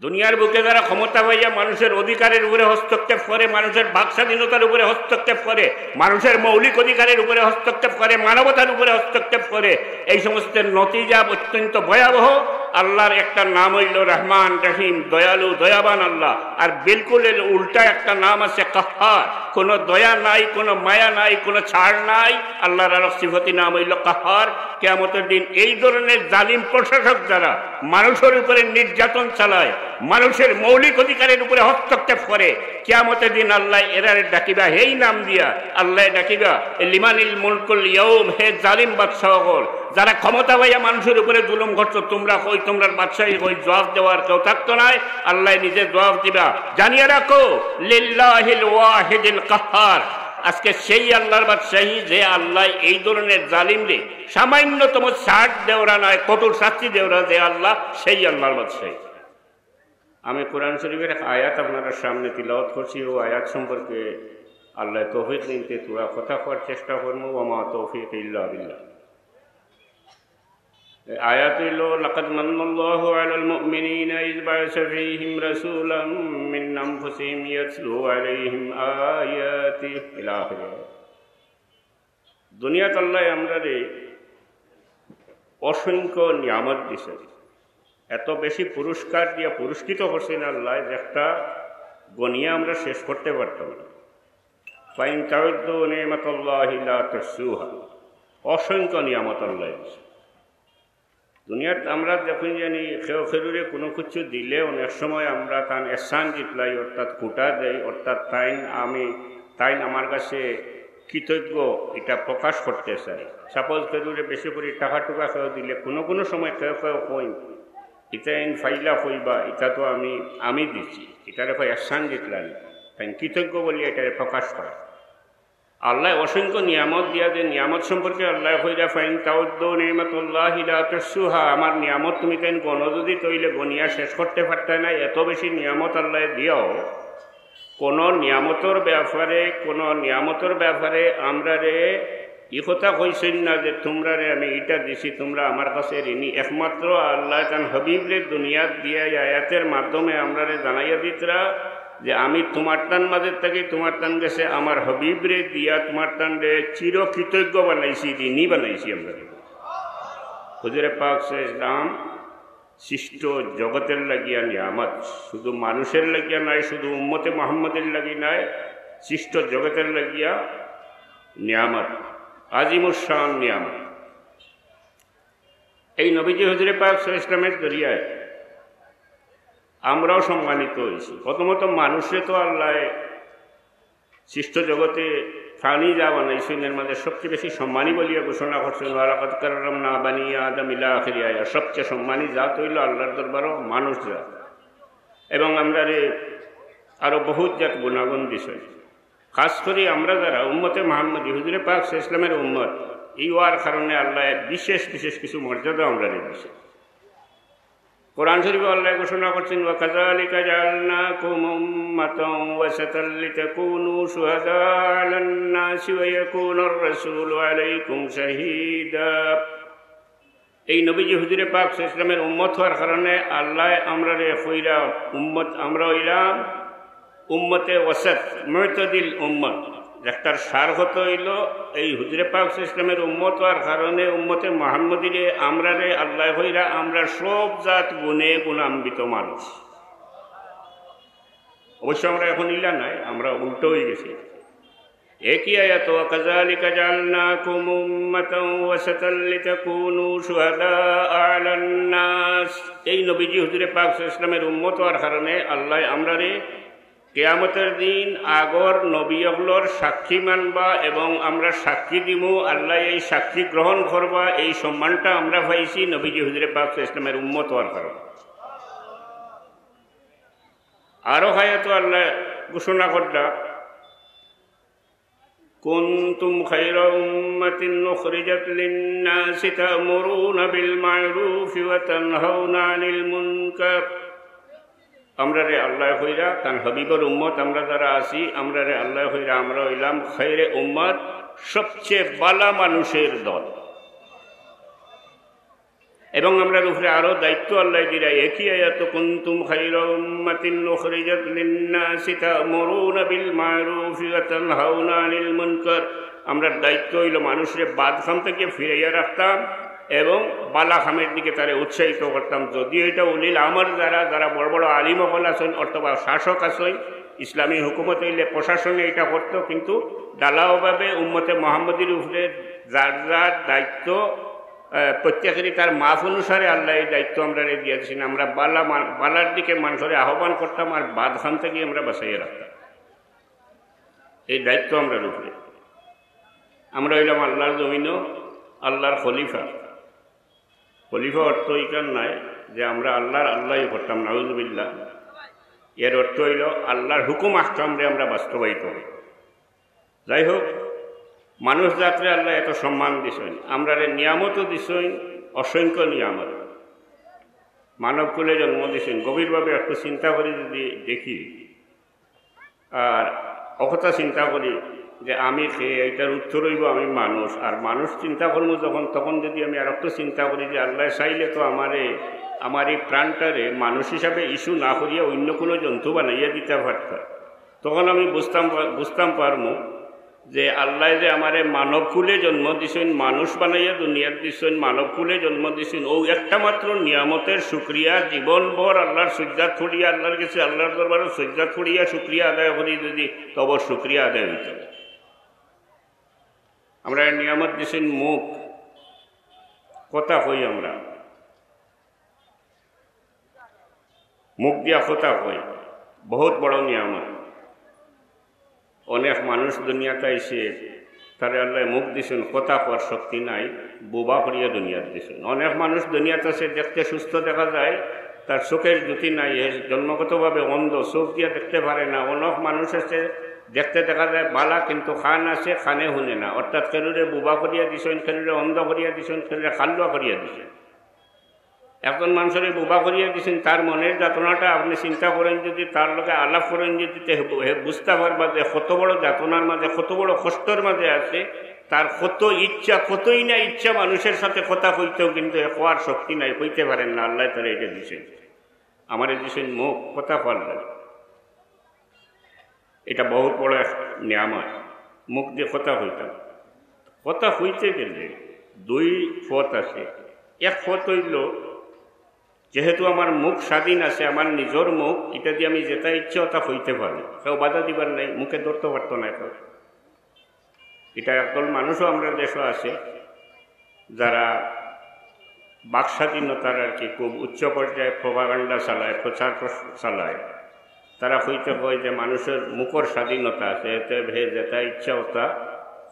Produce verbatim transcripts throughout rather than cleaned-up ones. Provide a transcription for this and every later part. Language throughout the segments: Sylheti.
দুনিয়ার বুকে যারা ক্ষমতা পাইয়া মানুষের অধিকারের উপরে হস্তক্ষেপ করে, মানুষের বাক স্বাধীনতার উপরে হস্তক্ষেপ করে, মানুষের মৌলিক অধিকারের উপরে হস্তক্ষেপ করে, মানবতার উপরে হস্তক্ষেপ করে, এই সমস্ত নতিজা অত্যন্ত ভয়াবহ। আল্লাহর একটা নাম হইল রহমান রহিম, দয়ালু দয়াবান আল্লাহ। আর বিলকুল এর উল্টা একটা নাম আছে কাহ্হার। কোনো দয়া নাই, কোনো মায়া নাই, কোনো ছাড় নাই। আল্লাহর আরো সিফতি নাম হইল কাহ্হার। কিয়ামতের দিন এই ধরনের জালিম প্রশাসক যারা মানুষের উপরে নির্যাতন চালায়, মানুষের মৌলিক অধিকারের উপরে হস্তক্ষেপ করে, কিয়ামতের দিন আল্লাহ এরারে ডাকিবা, হেই নাম দিয়া আল্লাহ ডাকিবা, "লিমানিল মুলকুল ইয়াউম", হে জালিম বাদশাহ অকল, যারা ক্ষমতা পাইয়া মানুষের উপরে জুলুম করছো, তোমরা কই, তোমরার বাদশাহী কই, জবাব দেওয়ার কেউ থাকতো নাই, আল্লাহ নিজে জবাব দিবা। জানিয়ে রাখো, লিল্লাহিল ওয়াহিদিল কাহ্হার। আজকে সেই আল্লাহর বাদশাহী, যে আল্লাহ এই ধরনের জালিমরে সামান্যতম ছাড় দেওরা নয়, কঠোর শাস্তি দেওরা যে আল্লাহ, সেই আল্লাহর বাদশাহী। আমি কোরআন শরীফের এক আয়াত আপনাদের সামনে তিলাওয়াত করছি, ও আয়াত সম্পর্কে আল্লাহ তৌফিক দিনতে থুড়া কথা কওয়ার চেষ্টা করবো। ওয়া মা তৌফিক ইল্লা বিল্লাহ। এই আয়াত হইল, "লাকাদ মান্নাল্লাহু আলাল মুমিনিনা ইয বাআসা ফীহিম রাসূলাম মিন আনফুসিহিম ইয়াতলু আলাইহিম আয়াতিহি" ইলা আখিরিহ। দুনিয়াত আল্লাহ আমরারে অসংখ্য নিয়ামত দিছে, এত বেশি পুরস্কার দিয়া পুরস্কৃত করছেন আল্লাহ, যেটা গনিয়া আমরা শেষ করতে পারতাম না। "ফাইন তাউদ্দু নি'মাতাল্লাহি লা তুহসুহা", অসংখ্য নিয়ামত আল্লাহ দিছে। দুনিয়াত আমরা যখন জানি কেউ কেউরে কোনো কিছু দিলে অনেক সময় আমরা তান এহসান জিতলাই, অর্থাৎ খুঁটা দেই, অর্থাৎ তাইন আমি, তাইন আমার কাছে কৃতজ্ঞ, এটা প্রকাশ করতে চাই। সাপোজ, কেউরে বেশি করে টাকা টুকা কেউ দিলে কোনো কোনো সময় কেউ কেউ কইন, "ইতা এন ফাইলা কইবা, ইতা তো আমি, আমি দিছি", এটারে কয় এহসান জিতলানি। তাইন কৃতজ্ঞ বলিয়া এটারে প্রকাশ করে। আল্লাহ অসংখ্য নিয়ামত দিয়া দেন, নিয়ামত সম্পর্কে আল্লাহ কইরা, "ফাইন তাউদ্দু নি'মাতাল্লাহি লা তুহসুহা", আমার নিয়ামত তুমি তাইন গণো যদি, তইলে গনিয়া শেষ করতে পারতায় না, এত বেশি নিয়ামত আল্লাহ দিয়াও কোন নিয়ামতর ব্যাপারে, কোন নিয়ামতর ব্যাপারে আমরারে ই কথা কইছেন না যে, "তোমরারে আমি ইটা দিছি, তোমরা আমার কাছে ঋণী।" একমাত্র আল্লাহ তান হাবিবরে দুনিয়াত দিয়া এই আয়াতের মাধ্যমে আমরারে জানাইয়া দিতরা যে, "আমি তোমার তান মাঝে থাকি, তোমার তান গেছে আমার হাবিবরে দিয়া তোমার তানরে চিরকৃতজ্ঞ বানাইছি, ঋণী বানাইছি আমরা।" হুজুরে পাক সাল্লাল্লাহু আলাইহি ওয়াসাল্লাম সৃষ্ট জগতের লাগিয়া নিয়ামত, শুধু মানুষের লাগিয়া নাই, শুধু উম্মতে মোহাম্মদের লাগি নাই, সৃষ্ট জগতের লাগিয়া নিয়ামত, আজিমুশ শান নিয়ামত। এই নবীজি হুজুরে পাক সাল্লাল্লাহু আলাইহি ওয়াসাল্লামের জরিয়ায় আমরাও সম্মানিত হইছি। প্রথমত মানুষরে তো আল্লাহ সৃষ্ট জগতে প্রাণী যা বানাইছেন, এর মাঝে সবচেয়ে বেশি সম্মানী বলিয়া ঘোষণা করছেন, "ওয়ালাকাদ কাররামনা বানি আদম" ইলা আখিরি আয়াত। সবচেয়ে সম্মানী জাত হইল আল্লাহর দরবারও মানুষ জাত। এবং আমরারে আরো বহুত জাত গুণাগুণ দিছেন। খাস করি আমরা যারা উম্মতে মোহাম্মদী, হুজুরে পাক সাল্লাল্লাহু আলাইহি ওয়াসাল্লামের উম্মত, এই হওয়ার কারণে আল্লাহ বিশেষ বিশেষ কিছু মর্যাদা আমরারে দিছেন। কোরআন শরীফে আল্লাহ ঘোষণা করছেন, "ওয়া কাযালিকা জাআলনাকুম উম্মাতাও ওয়াসাতাল লিতাকুনু শুহাদা আলান নাসি ওয়া ইয়াকুনার রাসূলু আলাইকুম শাহীদা।" এই নবীজি হুজুরে পাক সাল্লাল্লাহু আলাইহি ওয়াসাল্লামের উম্মত হওয়ার কারণে আল্লাহ আমরারে কইরা উম্মত, আমরা হইলাম উম্মতে ওয়াসাত, মুতাদিল উম্মত। একটার সার কথা হইল, এই হুজুরে পাক সাল্লাল্লাহু আলাইহি ওয়াসাল্লামের উম্মত হওয়ার কারণে উম্মতে মোহাম্মদীরে আমরারে আল্লাহ কইরা, আমরা সব জাত গুণে গুণান্বিত মানুষ। অবশ্য আমরা এখন ইলা নাই, আমরা উল্টো হয়ে গেছি। একই আয়াত, "ওয়া কাযালিকা জাআলনাকুম উম্মাতাও ওয়াসাতাল লিতাকুনু শুহাদা আলান নাস।" এই নবীজি হুজুরে পাক সাল্লাল্লাহু আলাইহি ওয়াসাল্লামের উম্মত হওয়ার কারণে আল্লাহ আমরারে কিয়ামতের দিন আগর নবী অকলর সাক্ষী মানবা এবং আমরা সাক্ষী দিমু, আল্লাহ এই সাক্ষী গ্রহণ করবা। এই সম্মানটা আমরা পাইছি নবীজি হুজুরে পাক সাল্লাল্লাহু আলাইহি ওয়াসাল্লামের উম্মত হওয়ার কারণে। আরো আয়াত আল্লাহ ঘোষণা করলা, "কুনতুম খায়রা উম্মাতিন উখরিজাত লিন-নাসি তা'মুরুনা বিল মা'রুফি ওয়া তানহাউনা আনিল মুনকার।" আমরারে আল্লাহ কইরা, তান হাবিবর উম্মত আমরা যারা আছি, আমরারে আল্লাহ কইরা, আমরা হইলাম খায়রে উম্মত, সবচেয়ে বালা মানুষের দল। এবং আমরার উপরে আরো দায়িত্ব আল্লাহ দিরা, একই আয়াত, "কুনতুম খায়রা উম্মাতিন উখরিজাত লিন্নাসি তা'মুরুনা বিল মা'রুফি ওয়া তানহাউনা আনিল মুনকার।" আমরার দায়িত্ব অইলো মানুষরে বাদ কাম থাকি ফিরাইয়া রাখতাম এবং বালা কামের দিকে তারে উৎসাহিত করতাম। যদিও এটা উলিল আমর যারা, যারা বড় বড় আলিম অকল আছইন অথবা শাসক আছইন, ইসলামী হুকুমত অইলে প্রশাসনে এটা করতো, কিন্তু ঢালাওভাবে উম্মতে মোহাম্মদীর উপরে যার যার দায়িত্ব, আহ, প্রত্যেকেরই তার মাপ অনুসারে আল্লাহ এই দায়িত্ব আমরারে দিয়া দিছইন। আমরা বালা মান-, বালার দিকে মানুষরে আহ্বান করতাম আর বাদ কাম থাকি আমরা বাঁচাইয়া রাখতাম। এই দায়িত্ব আমরার উপরে। আমরা অইলাম আল্লাহর জমিনো আল্লাহর খলিফা। খলিফা অর্থ ইখান নায় যে আমরা আল্লাহর আল্লাহই করতাম, নাউজুবিল্লাহ। এর অর্থ অইলো আল্লাহর হুকুম আহকামরে আমরা বাস্তবায়িত করি। যাই হোক, মানুষ জাতরে আল্লাহ এত সম্মান দিছইন, আমরারে নিয়ামতও দিছইন, অসংখ্য নিয়ামত। মানব কুলে জন্ম দিছইন। গভীরভাবে একটু চিন্তা করি যদি দেখি, আর অকথা চিন্তা করি যে আমি কে, এটার উত্তর অইবো আমি মানুষ। আর মানুষ চিন্তা করমু যখন, তখন যদি আমি আর একটু চিন্তা করি যে আল্লাহ চাইলে তো আমারে, আমার এই প্রাণটারে মানুষ হিসাবে ইস্যু না করিয়া অন্য কোনো জন্তু বানাইয়া দিতা পারতা, তখন আমি বুঝতাম পা-, বুঝতাম পারমু যে আল্লাহ যে আমারে মানব কুলে জন্ম দিছইন, মানুষ বানাইয়া দুনিয়াত দিছইন, মানব কুলে জন্ম দিছইন, অউ একটা মাত্র নিয়ামতের শুকরিয়া, জীবনভর আল্লাহর সইজদাত পড়িয়া, আল্লাহর গেছে, আল্লাহর দরবারে সইজদাত পড়িয়া শুকরিয়া আদায় করি যদি, তবে শুকরিয়া আদায় অইতো। আমরারে নিয়ামত দিছইন মুখ, কথা কই আমরা, মুখ দিয়া কথা কই, বহুত বড় নিয়ামত। অনেক মানুষ দুনিয়াত আইছে, তারে আল্লাহ মুখ দিছইন, কথা কওয়ার শক্তি নাই, বোবা করিয়া দুনিয়াত দিছইন। অনেক মানুষ দুনিয়াত আছে, দেখতে সুস্থ দেখা যায়, তার চোখের জ্যোতি নাই, হে জন্মগতভাবে অন্ধ, চোখ দিয়া দেখতে পারে না। অনেক মানুষ আছে, দেখতে দেখা যায় বালা, কিন্তু কান আছে, কানে হুনে না। অর্থাৎ কেউরে বোবা করিয়া দিছইন, কেউরে অন্ধ করিয়া দিছইন, কেউরে কাল্লুয়া করিয়া দিছইন। একজন মানুষরে বোবা করিয়া দিছইন, তার মনের যাতনাটা আপনি চিন্তা করেন যদি, তার লগে আলাপ করেন যদি, তে হে বু-, হে বুঝতা পারবা যে কত বড় যাতনার মাঝে, কত বড় কষ্টর মাঝে আছে। তার কত ইচ্ছা, কতই না ইচ্ছা মানুষের সাথে কথা কইতেও, কিন্তু হে কওয়ার শক্তি নাই, কইতে পারেন না। আল্লাহ তাআলা এটা দিছইন, আমারে দিছইন মুখ, কথা কওয়ার লাগি। এটা বহুত বড় এক নিয়ামত। মুখ দিয়া কথা কইতাম। কথা কইতে গেলে দুই পথ আছে। এক পথ অইলো, যেহেতু আমার মুখ স্বাধীন আছে, আমার নিজর মুখ, এটা দিয়া আমি যেটা ইচ্ছা ওটা কইতে পারি, কেউ বাধা দিবার নাই, মুখে ধরতে পারতো না কেউ। এটা একদল মানুষও আমরার দেশো আছে, যারা বাক স্বাধীনতার আর কি খুব উচ্চ পর্যায়ে প্রোপাগান্ডা চালায়, প্রচার প্রস-, চালায়। তারা কইতে কয় যে মানুষের মুখর স্বাধীনতা আছে, এতে হে যেটা ইচ্ছা ওটা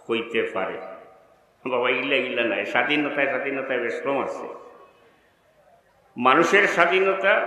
কইতে পারে। বাবা, ইলা ইলা নাই, স্বাধীনতায়, স্বাধীনতায় বেশ কম আছে। মানুষের স্বাধীনতা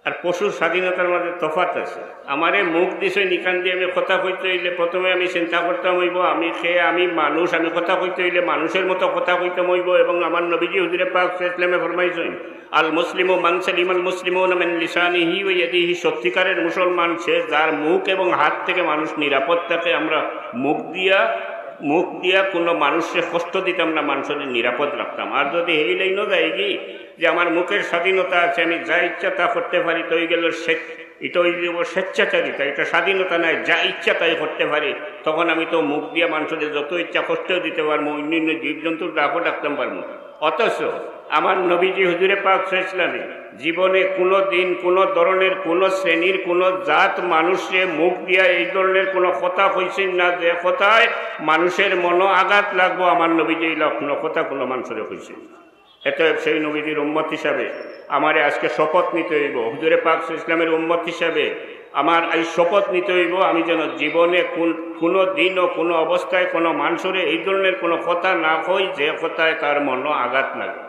আর পশুর স্বাধীনতার মাঝে তফাৎ আছে। আমারে মুখ দিছইন, ইখান দিয়া আমি কথা কইতে অইলে প্রথমে আমি চিন্তা করতাম অইবো, আমি কে, আমি মানুষ, আমি কথা কইতে অইলে মানুষের মতো কথা কইতাম অইবো। এবং আমার নবীজি হুজুরে পাক সাল্লাল্লাহু আলাইহি ওয়াসাল্লামে ফরমাইছইন, "আল মুসলিমু মান সালিমাল মুসলিমুনা মিন লিসানিহি ওয়া ইয়াদিহি", সত্যিকারের মুসলমান সে যার মুখ এবং হাত থেকে মানুষ নিরাপদ থাকে। আমরা মুখ দিয়া, মুখ দিয়া কোনো মানুষকে কষ্ট দিতাম না, মানুষের নিরাপদ রাখতাম। আর যদি এই লাইনও যাইগি, যে আমার মুখের স্বাধীনতা আছে, আমি যা ইচ্ছা তা করতে পারি, তো অই গেল স্বেচ্ছ-, এটা অই যাব স্বেচ্ছাচারিতা, এটা স্বাধীনতা নাই, যা ইচ্ছা তাই করতে পারি। তখন আমি তো মুখ দিয়া মানুষের যত ইচ্ছা কষ্ট দিতে পারবো, অন্যান্য জীবজন্তুর ডাকও ডাকতাম পারবো। অথচ আমার নবীজি হুজুরে পাক সাল্লাল্লাহু আলাইহি ওয়াসাল্লামে জীবনে কোনো দিন কোনো ধরনের কোনো শ্রেণীর কোনো জাত মানুষে মুখ দিয়া এই ধরনের কোনো কথা কইছেন না, যে কথায় মানুষের মনো আঘাত লাগবো। আমার নবীজি এই কোনো কথা কোনো মানুষের কইছেন না। অতএব সেই নবীজির উম্মত হিসাবে আমারে আজকে শপথ নিতে অইবো, হুজুরে পাক সাল্লাল্লাহু আলাইহি ওয়াসাল্লামের উম্মত হিসাবে আমার এই শপথ নিতে অইবো, আমি যেন জীবনে কোন, কোনো দিনও কোনো অবস্থায় কোনো মানুষরে এই ধরনের কোনো কথা না কই, যে কথায় তার মনো আঘাত লাগে।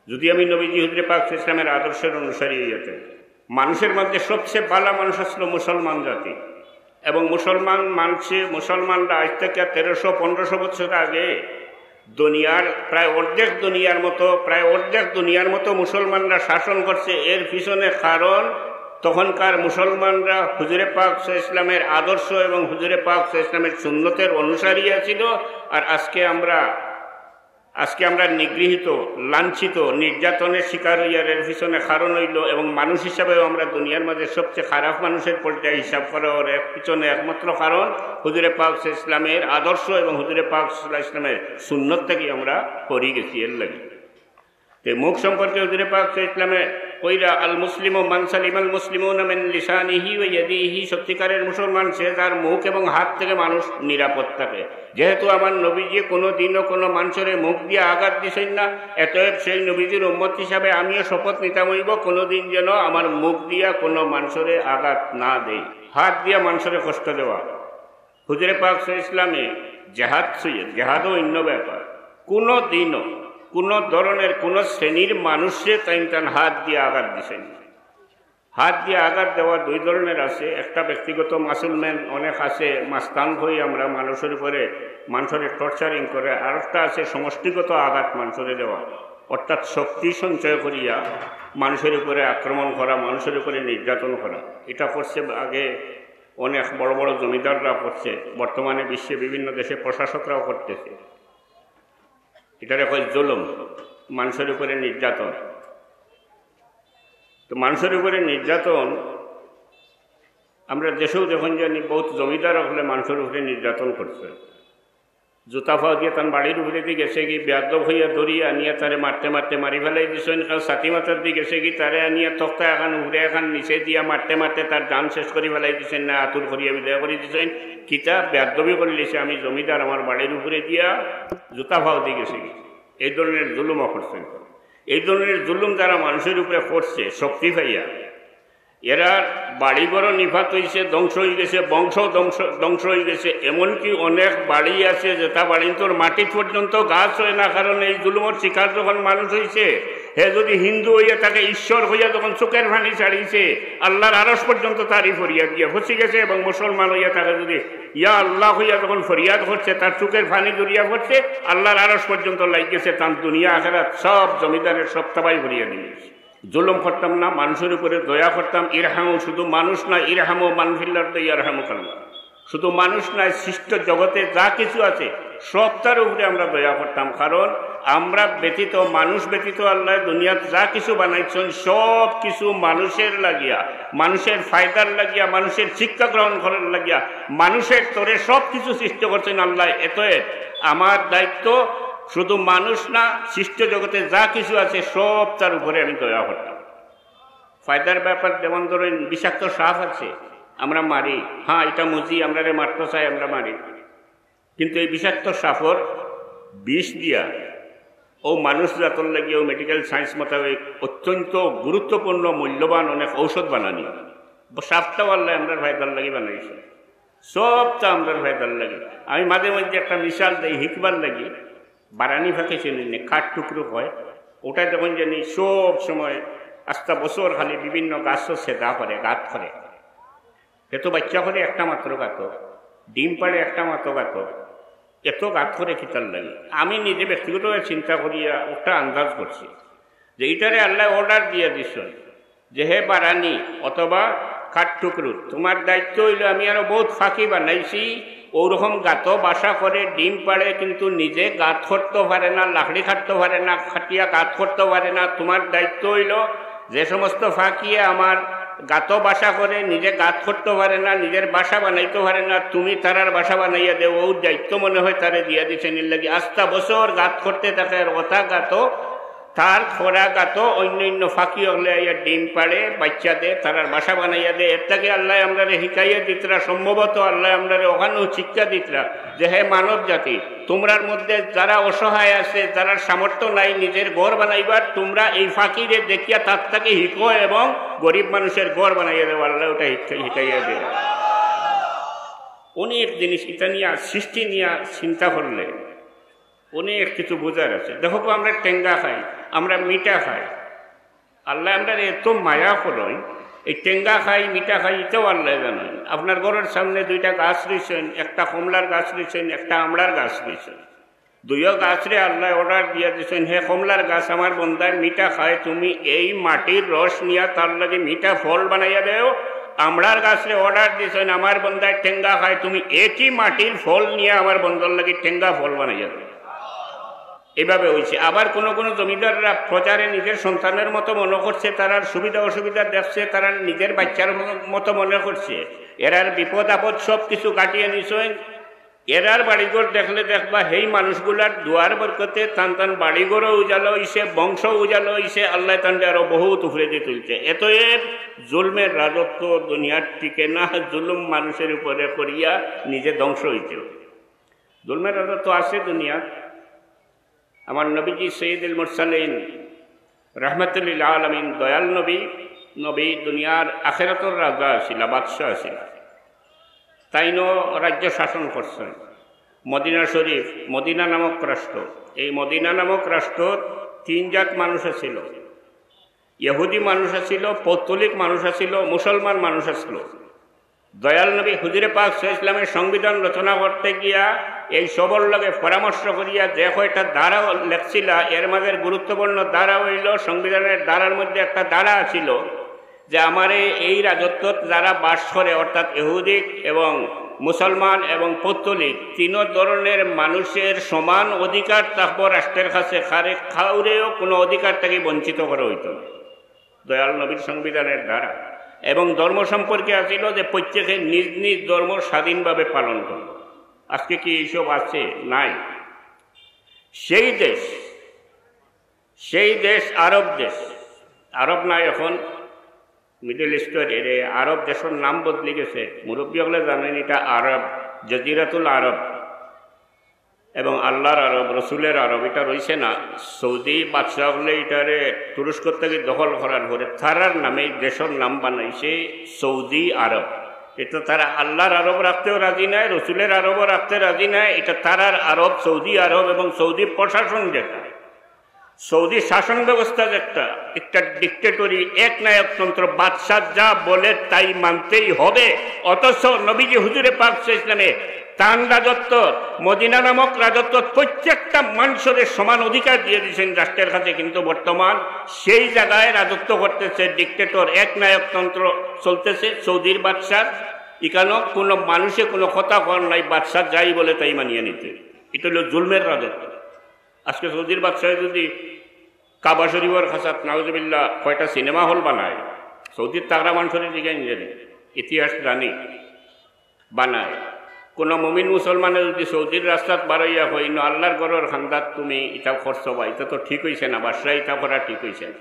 যদি আমি নবীজি হুজুরে পাক সাল্লাল্লাহু আলাইহি ওয়াসাল্লামের আদর্শের অনুসারী অইয়া থাকি, মানুষের মধ্যে সবচেয়ে ভালা মানুষ আসলো মুসলমান জাতি। এবং মুসলমান মানষে, মুসলমানরা আজ থেকে তেরোশো পনেরোশো বছর আগে দুনিয়ার প্রায় অর্ধেক দুনিয়ার মতো, প্রায় অর্ধেক দুনিয়ার মতো মুসলমানরা শাসন করছে। এর পিছনে কারণ তখনকার মুসলমানরা হুজুরে পাক সাল্লাল্লাহু আলাইহি ওয়াসাল্লামের আদর্শ এবং হুজুরে পাক সাল্লাল্লাহু আলাইহি ওয়াসাল্লামের সুন্নতের অনুসারী আছিল। আর আজকে আমরা আজকে আমরা নিগৃহীত, লাঞ্ছিত, নির্যাতনের শিকার হইয়ার এর পিছনে কারণ হইল, এবং মানুষ হিসাবেও আমরা দুনিয়ার মাঝে সবচেয়ে খারাপ মানুষের পর্যায়ে হিসাব করা ওর এক পিছনে একমাত্র কারণ হুজুরে পাক সাল্লাল্লাহু আলাইহি ওয়াসাল্লামের আদর্শ এবং হুজুরে পাক সাল্লাল্লাহু আলাইহি ওয়াসাল্লামের সুন্নত থেকে আমরা হরি গেছি এর লাগি। তে মুখ সম্পর্কে হুজুরে পাক সাল্লাল্লাহু আলাইহি ওয়াসাল্লামে কইরা, "আল মুসলিমু মান সালিমাল মুসলিমুনা মিন লিসানিহি ওয়া ইয়াদিহি", সত্যিকারের মুসলমান সে যার মুখ এবং হাত থেকে মানুষ নিরাপদ থাকে। যেহেতু আমার নবীজি কোনো দিনও কোনো মানুষরে মুখ দিয়া আঘাত দিছেন না, অতএব সেই নবীজির উম্মত হিসাবে আমিও শপথ নিতাম হইব কোনো দিন যেন আমার মুখ দিয়া কোনো মানুষরে আঘাত না দেই, হাত দিয়া মানুষরে কষ্ট দেওয়া। হুজুরে পাক সাল্লাল্লাহু আলাইহি ওয়াসাল্লামে জেহাদ ছুঁয়ে, জেহাদও অন্য ব্যাপার। কোনো দিনও কোনো ধরনের কোনো শ্রেণীর মানুষরে তাইন তান হাত দিয়া আঘাত দিছেন না। হাত দিয়া আঘাত দেওয়া দুই ধরনের আছে। একটা ব্যক্তিগত মাসুলম্যান অনেক আছে, মাস্তান হই আমরা, মানুষের উপরে, মানুষের টর্চারিং করে। আর একটা আছে সমষ্টিগত আঘাত মানুষের দেওয়া, অর্থাৎ শক্তি সঞ্চয় করিয়া মানুষের উপরে আক্রমণ করা, মানুষের উপরে নির্যাতন করা। এটা করছে আগে অনেক বড় বড় জমিদাররা করছে, বর্তমানে বিশ্বে বিভিন্ন দেশে প্রশাসকরাও করতেছে। এটারে কয় জুলুম, মানুষের উপরে নির্যাতন। তো মানুষের উপরে নির্যাতন, আমরা দেশেও যখন জানি, বহুত জমিদার হলে মানুষের উপরে নির্যাতন করছে। জুতা ফাও দিয়া তান বাড়ির উপরে দিয়ে গেছে কি, বেয়াদব হইয়া দড়ি আনিয়া তারে মারতে মারতে মারি ফেলাই দিছেন। কারণ ছাতি মাথার দিয়ে গেছে কি, তারে আনিয়া তক্তা এখন উপরে এখন নিচে দিয়া মারতে মারতে তার জান শেষ করি ফেলাই দিছেন, না আতুর করিয়া বিদায় করি দিছেন। কিতা বেয়াদবি করিলিছে, আমি জমিদার, আমার বাড়ির উপরে দিয়া জুতা ফাও দিয়ে গেছে কি। এই ধরনের জুলুমও করছেন। এই ধরনের জুলুম যারা মানুষের উপরে করছে শক্তি পাইয়া, এরা বাড়িঘরও নিপাত হইছে, ধ্বংস হয়ে গেছে, বংশ ধ্বংস, ধ্বংস হয়ে গেছে। এমনকি অনেক বাড়ি আছে যেটা বাড়িন্তর মাটি পর্যন্ত গাছ হয় না, কারণ এই জুলুমর শিকার যখন মানুষ হইছে, হে যদি হিন্দু হইয়া থাকে, ঈশ্বর হইয়া যখন চোখের পানি ছাড়িছে, আল্লাহর আরশ পর্যন্ত তারই ফরিয়াদ গিয়া পৌঁছি গেছে, এবং মুসলমান হইয়া থাকে যদি ইয়া আল্লাহ হইয়া যখন ফরিয়াদ করছে, তার চোখের পানি ঝরিয়া পড়ছে, আল্লাহর আরশ পর্যন্ত লাগ গেছে, তার দুনিয়া আখেরাত সব জমিদারের সব তাবাই করিয়া দিয়েছে। জুলুম করতাম না, মানুষের উপরে দয়া করতাম। ইরহামু, শুধু মানুষ না, ইরহামু মান ফিল আরদি ইয়ারহামুকুমুল্লাহ। শুধু মানুষ নয়, সৃষ্ট জগতে যা কিছু আছে, সবটার উপরে আমরা দয়া করতাম। কারণ আমরা ব্যতীত, মানুষ ব্যতীত আল্লাহ দুনিয়াত যা কিছু বানাইছেন, সব কিছু মানুষের লাগিয়া, মানুষের ফায়দার লাগিয়া, মানুষের শিক্ষা গ্রহণ করার লাগিয়া, মানুষের তরে সব কিছু সৃষ্টি করছেন আল্লাহ। এতএব আমার দায়িত্ব শুধু মানুষ না, সৃষ্ট জগতে যা কিছু আছে, সবটার উপরে আমি দয়া করতাম। ফায়দার ব্যাপার, যেমন ধরেন, বিষাক্ত সাপ আছে, আমরা মারি, হ্যাঁ, এটা মুজি, আমরারে মারতে চায়, আমরা মারি। কিন্তু এই বিষাক্ত সাপর বিষ দিয়া ও মানুষ জাতর লাগিয়াও মেডিকেল সায়েন্স মোতাবেক অত্যন্ত গুরুত্বপূর্ণ, মূল্যবান অনেক ঔষধ বানানি। সাপটাও আল্লাহ আমরার ফায়দার লাগি বানাইছে। সবটা আমরার ফায়দার লাগি। আমি মাঝে মধ্যে একটা মিসাল দেই হিকবার লাগি। বারানি ফাঁকি চিনেন নি, কাঠ টুকরো হয়, ওটা যখন জানি সব সময় আস্তা বছর খালি বিভিন্ন গাছও সেদা করে, গাত করে। এত বাচ্চা করে একটা মাত্র গাত, ডিম পাড়ে একটা মাত্র গাত, এত গাত করে কিতার লাগি? আমি নিজে ব্যক্তিগতভাবে চিন্তা করিয়া একটা আন্দাজ করছি যে ইটারে আল্লাহ অর্ডার দিয়া দিছেন যে, "হে বারানি অথবা কাঠ টুকরো, তোমার দায়িত্ব হইল, আমি আরো বহুত ফাঁকি বানাইছি, ওরকম গাত বাসা করে, ডিম পাড়ে, কিন্তু নিজে গাত করতে পারে না, লাকড়ি কাটতে পারে না, কাটিয়া গাত করতে পারে না। তোমার দায়িত্ব হইল যে সমস্ত ফাঁকিয়ে আমার গাত বাসা করে, নিজে গাত করতে পারে না, নিজের বাসা বানাইতে পারে না, তুমি তারার বাসা বানাইয়া দেও।" ও দায়িত্ব মনে হয় তারে দিয়া দিছেন। এর লাগি আস্তা বছর গাত করতে থাকে, আর ওটা গাত, তার খোরা গাত অন্য অন্য ফাঁকি হলে আইয়া ডিম পাড়ে, বাচ্চা দে, তারার বাসা বানাইয়া দে। এর থেকে আল্লাহ আমরারে হিকাইয়া দিতরা, সম্ভবত আল্লাহ আমরারে ওখানেও শিক্ষা দিতরা যে, হে মানব জাতি, তোমরার মধ্যে যারা অসহায় আছে, যারা সামর্থ্য নাই নিজের ঘর বানাইবার, তোমরা এই ফাঁকিরে দেখিয়া তার থেকে হিকো এবং গরিব মানুষের ঘর বানাইয়া দেও। আল্লাহ ওটা হিকা-, হিকাইয়া দেয়। অনেক জিনিস ইটা নিয়া, সৃষ্টি নিয়া চিন্তা করলে অনেক কিছু বোঝার আছে। দেখো তো, আমরা টেঙ্গা খাই, আমরা মিঠা খাই, আল্লাহ আমরারে এত মায়া করইন, এই টেঙ্গা খাই, মিঠা খাই, এটাও আল্লাহ জানইন। আপনার ঘরের সামনে দুইটা গাছ রইছেন, একটা কমলার গাছ রইছেন, একটা আমড়ার গাছ রইছেন। দুইও গাছরে আল্লাহ অর্ডার দিয়া দিছেন, "হে কমলার গাছ, আমার বন্দায় মিঠা খায়, তুমি এই মাটির রস নিয়া তার লাগি মিঠা ফল বানাইয়া দেও।" আমড়ার গাছরে অর্ডার দিছেন, "আমার বন্দায় টেঙ্গা খায়, তুমি একই মাটির ফল নিয়া আমার বন্দার লাগি টেঙ্গা ফল বানাইয়া দেও।" এইভাবে অইছে। আবার কোনো কোনো জমিদাররা প্রজারে নিজের সন্তানের মতো মনে করছে, তারার সুবিধা অসুবিধা দেখছে, তারা নিজের বাচ্চার মতো মনে করছে, এরার বিপদ আপদ সব কিছু কাটিয়ে নিছেন। এরার বাড়িঘর দেখলে দেখবা, হেই মানুষগুলার দোয়ার বরকতে তান তান বাড়িঘরও উজালা অইছে, বংশ উজালা অইছে, আল্লায় তানরে আরো বহুত উপরেদি তুলছে। এতএব জুলমের রাজত্ব দুনিয়ার টিকে না, জুলুম মানুষের উপরে করিয়া নিজে ধ্বংস অইতে অয়। জুলমের রাজত্ব আছে দুনিয়াত। আমার নবীজি সৈয়দুল মুরসালিন, রহমতুল্লিল আলামিন, দয়াল নবী, নবী দুনিয়ার আখেরাতর রাজা আছিলা, বাদশাহ আছিলা। তাইনও রাজ্য শাসন করছেন। মদিনা শরীফ, মদিনা নামক রাষ্ট্র, এই মদিনা নামক রাষ্ট্রত তিন জাত মানুষ আছিল। ইহুদি মানুষ আছিল, পৌত্তলিক মানুষ আছিল, মুসলমান মানুষ আছিল। দয়াল নবী হুজুরে পাক সাল্লাল্লাহু আলাইহি ওয়াসাল্লামের সংবিধান রচনা করতে গিয়া এই সবর লগে পরামর্শ করিয়া যে কয়টা ধারা লেখছিলা, এর মাঝে গুরুত্বপূর্ণ ধারা অইল, সংবিধানের ধারার মধ্যে একটা ধারা আছিল যে আমারে এই রাজত্বত যারা বাস করে, অর্থাৎ ইহুদি এবং মুসলমান এবং পৌত্তলিক, তিন ধরনের মানুষের সমান অধিকার থাকবো রাষ্ট্রের কাছে, কারে কাউরেও কোনো অধিকার থেকে বঞ্চিত করা হইতো না। দয়াল নবীর সংবিধানের ধারা এবং ধর্ম সম্পর্কে আছিল যে প্রত্যেকে নিজ নিজ ধর্ম স্বাধীনভাবে পালন করবে। আজকে কি এইসব আছে? নাই। সেই দেশ, সেই দেশ আরব দেশ, আরব নাই এখন, মিডল ইস্টর এরে আরব দেশের নাম বদলি গেছে। মুরব্বী হকলে জানেন এটা আরব, জজিরাতুল আরব। এবং আল্লাহর আরব, রসুলের আরব, এটা রইছে না। সৌদি বাদশাহ হকলে এটারে তুরস্ক থেকে দখল করার পরে তারার নামে দেশের নাম বানাইছে সৌদি আরব। এটা তারা আল্লাহর আরব রাখতেও রাজি নাই, রসুলের আরবও রাখতে রাজি নাই। এটা তারার আরব, সৌদি আরব এবং সৌদি প্রশাসন যেটা, সৌদি শাসন ব্যবস্থা যেটা, একটা ডিক্টেটরি, এক নায়কতন্ত্র, বাদশাহ যা বলে তাই মানতেই হবে। অথচ নবীজি হুজুরে পাক সাল্লাল্লাহু আলাইহি ওয়াসাল্লামে তান রাজত্ব, মদিনা নামক রাজত্ব প্রত্যেকটা মানুষের সমান অধিকার দিয়ে দিয়েছেন রাষ্ট্রের কাছে, কিন্তু বর্তমান সেই জায়গায় রাজত্ব করতেছে ডিক্টেটর, এক নায়কতন্ত্র চলতেছে সৌদির বাদশার। এখানে কোনো মানুষে কোনো কথা কর নাই, বাদশাহ যাই বলে তাই মানিয়ে নিতে। এটা হলো জুলমের রাজত্ব। আজকে সৌদির বাদশাহ যদি কাবা শরীফের খাসাত নাউজুবিল্লাহ কয়টা সিনেমা হল বানায়, সৌদির তাগড়া মানুষের দিকে ইঞ্জিনিয়ারিং, ইতিহাস জানি, বানায়। কোনো মুমিন মুসলমানে যদি সৌদির রাস্তাত বারইয়া কয়, "ইনো আল্লাহর ঘরর খান্দাত তুমি ইটা করছো বা, ইটা তো ঠিক হইছে না, বাদশাহ ইটা করা ঠিক হইছে না।"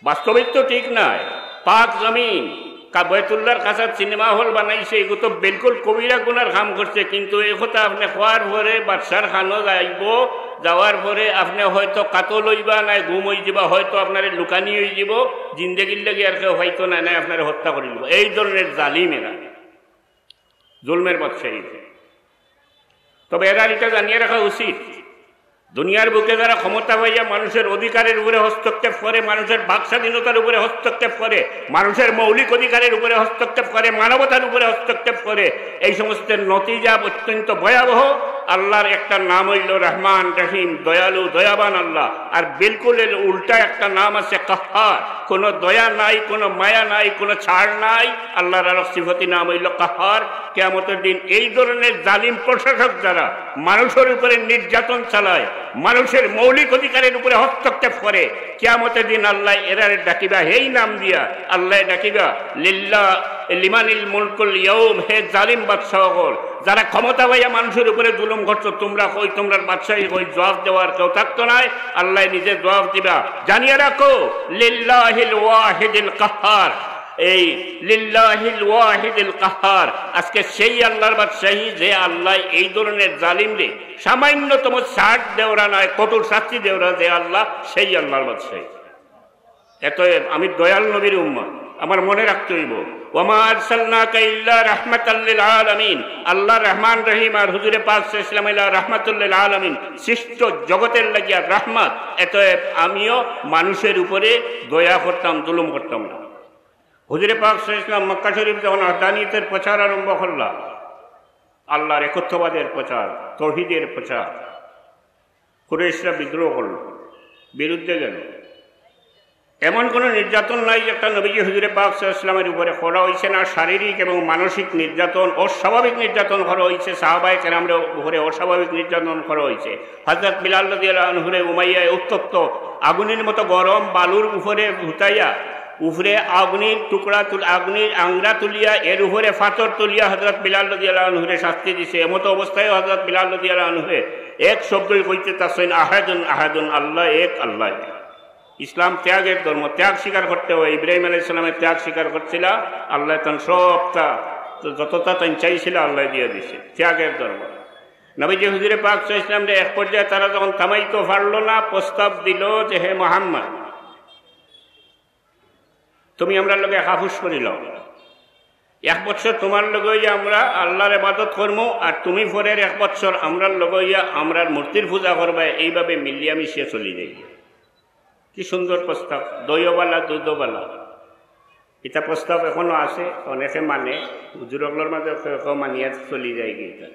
বাস্তবিক তো ঠিক নায়। পাক জমিন, কা-, বয়তুল্লাহর খাসাত সিনেমা হল বানাইছে, এগু তো বিলকুল কবিরা গুনার কাম করছে, কিন্তু এই কথা আপনি কওয়ার পরে বাদশার খানো যাইব, যাওয়ার পরে আপনি হয়তো কাতল হইবা, নাই গুম হয়ে যাবা, হয়তো আপনারে লুকানি হয়ে যাব, জিন্দেগির লাগি আর কেউ হয়তো না, নাই আপনারে হত্যা করে দিব। এই ধরনের জালিম এরা, জুলমের বাদশাহী। তবে এরা এটা জানিয়ে রাখা উচিত, দুনিয়ার বুকে যারা ক্ষমতা পাইয়া মানুষের অধিকারের উপরে হস্তক্ষেপ করে, মানুষের বাক স্বাধীনতার উপরে হস্তক্ষেপ করে, মানুষের মৌলিক অধিকারের উপরে হস্তক্ষেপ করে, মানবতার উপরে হস্তক্ষেপ করে, এই সমস্ত নতিজা অত্যন্ত ভয়াবহ। আল্লাহর একটা নাম হইল রহমান, রহিম, দয়ালু, দয়াবান আল্লাহ। আর বিলকুল এর উল্টা একটা নাম আছে কাহ্হার। কোনো দয়া নাই, কোনো মায়া নাই, কোনো ছাড় নাই। আল্লাহর আরো সিফতি নাম হইল কাহ্হার। কিয়ামতের দিন এই ধরনের জালিম প্রশাসক যারা মানুষের উপরে নির্যাতন চালায়, মানুষের মৌলিক অধিকারের উপরে হস্তক্ষেপ করে, কিয়ামতের দিন আল্লাহ এরারে ডাকিবা এই নাম দিয়া, আল্লাহ ডাকিবা, "লিল্লাহ, লিমানিল মুলকুল ইয়াউম", হে জালিম বাদশাহ অকল, যারা ক্ষমতা পাইয়া মানুষের উপরে জুলুম করছো, তোমরা কই, তোমরার বাদশাহী কই, জবাব দেওয়ার কেউ থাকতো নাই, আল্লাহ নিজে জবাব দিবা। জানিয়ে রাখো, লিল্লাহিল ওয়াহিদিল কাহ্হার, এই লিল্লাহিল ওয়াহিদিল কাহ্হার, আজকে সেই আল্লাহর বাদশাহী যে আল্লাহ এই ধরনের জালিমরে সামান্যতম ছাড় দেওরা নয়, কঠোর শাস্তি দেওরা যে আল্লাহ, সেই আল্লাহর বাদশাহী। এতএব আমি দয়াল নবীর উম্মত, আমার মনে রাখতে হইব, "ওয়ামা আরসালনাকা ইল্লা রাহমাতাল লিল আলামিন।" আল্লাহ রহমান রহিম আর হুজুরে পাক সাল্লাল্লাহু আলাইহি ওয়াসাল্লাম ইলা রাহমাতুল লিল আলামিন, সৃষ্ট জগতের লাগিয়া রহমত। এতএব আমিও মানুষের উপরে দয়া করতাম, জুলুম করতাম না। হুজুরে পাক সাল্লাল্লাহু আলাইহি ওয়াসাল্লাম মক্কা শরীফ যখন ওহদানিয়তের প্রচার আরম্ভ করলা, আল্লাহর একত্ববাদের প্রচার, তৌহিদের প্রচার, কুরাইশরা বিদ্রোহ করল, বিরুদ্ধে গেল। এমন কোনো নির্যাতন নাই যেটা নবীজি হুজুরে পাক সাল্লাল্লাহু আলাইহি ওয়াসাল্লামের উপরে করা হয়েছে না। শারীরিক এবং মানসিক নির্যাতন, অস্বাভাবিক নির্যাতন করা হয়েছে, সাহাবায়ে কেরামর উপরে অস্বাভাবিক নির্যাতন করা হয়েছে। হযরত বিলাল রাদিয়াল্লাহু আনহুরে উমাইয়ায় উত্তপ্ত আগুনের মতো গরম বালুর উপরে উঠাইয়া, উপরে আগুনের টুকরা তুল-, আগুনের আংরা তুলিয়া, এর উপরে পাথর তুলিয়া হযরত বিলাল রাদিয়াল্লাহু আনহুরে শাস্তি দিছে। এমতো অবস্থায় হযরত বিলাল রাদিয়াল্লাহু আনহুরে এক শব্দই কইতে পারছেন, "আহাদুন আহাদুন, আল্লাহ এক, আল্লাহ এক।" ইসলাম ত্যাগের ধর্ম, ত্যাগ স্বীকার করতে হয়। ইব্রাহিম আলাইহিস সালামে ত্যাগ স্বীকার করছিলা, আল্লাহ তান সবটা, যতটা তান চাইছিলা, আল্লাহ দিয়া দিছে। ত্যাগের ধর্ম। নবীজি হুজুরে পাক সাল্লাল্লাহু আলাইহি ওয়াসাল্লামরে এক পর্যায়ে তারা যখন থামাইতে পারলো না, প্রস্তাব দিল যে, "হে মোহাম্মদ, তুমি আমরার লগে এক আপস করি লও, এক বছর তোমার লগে অইয়া আমরা আল্লাহর ইবাদত করমু, আর তুমি পরের এক বছর আমরার লগে অইয়া আমরার মূর্তির পূজা করবায়, এইভাবে মিলিয়া মিশিয়া চলি যাই।" কি সুন্দর প্রস্তাব, দইও বালা, দুধও বালা। এটা প্রস্তাব এখনো আছে, অনেকে মানে, হুজুর অকলর মাঝে কেউ কেউ মানিয়া চলি যায় কি এটা।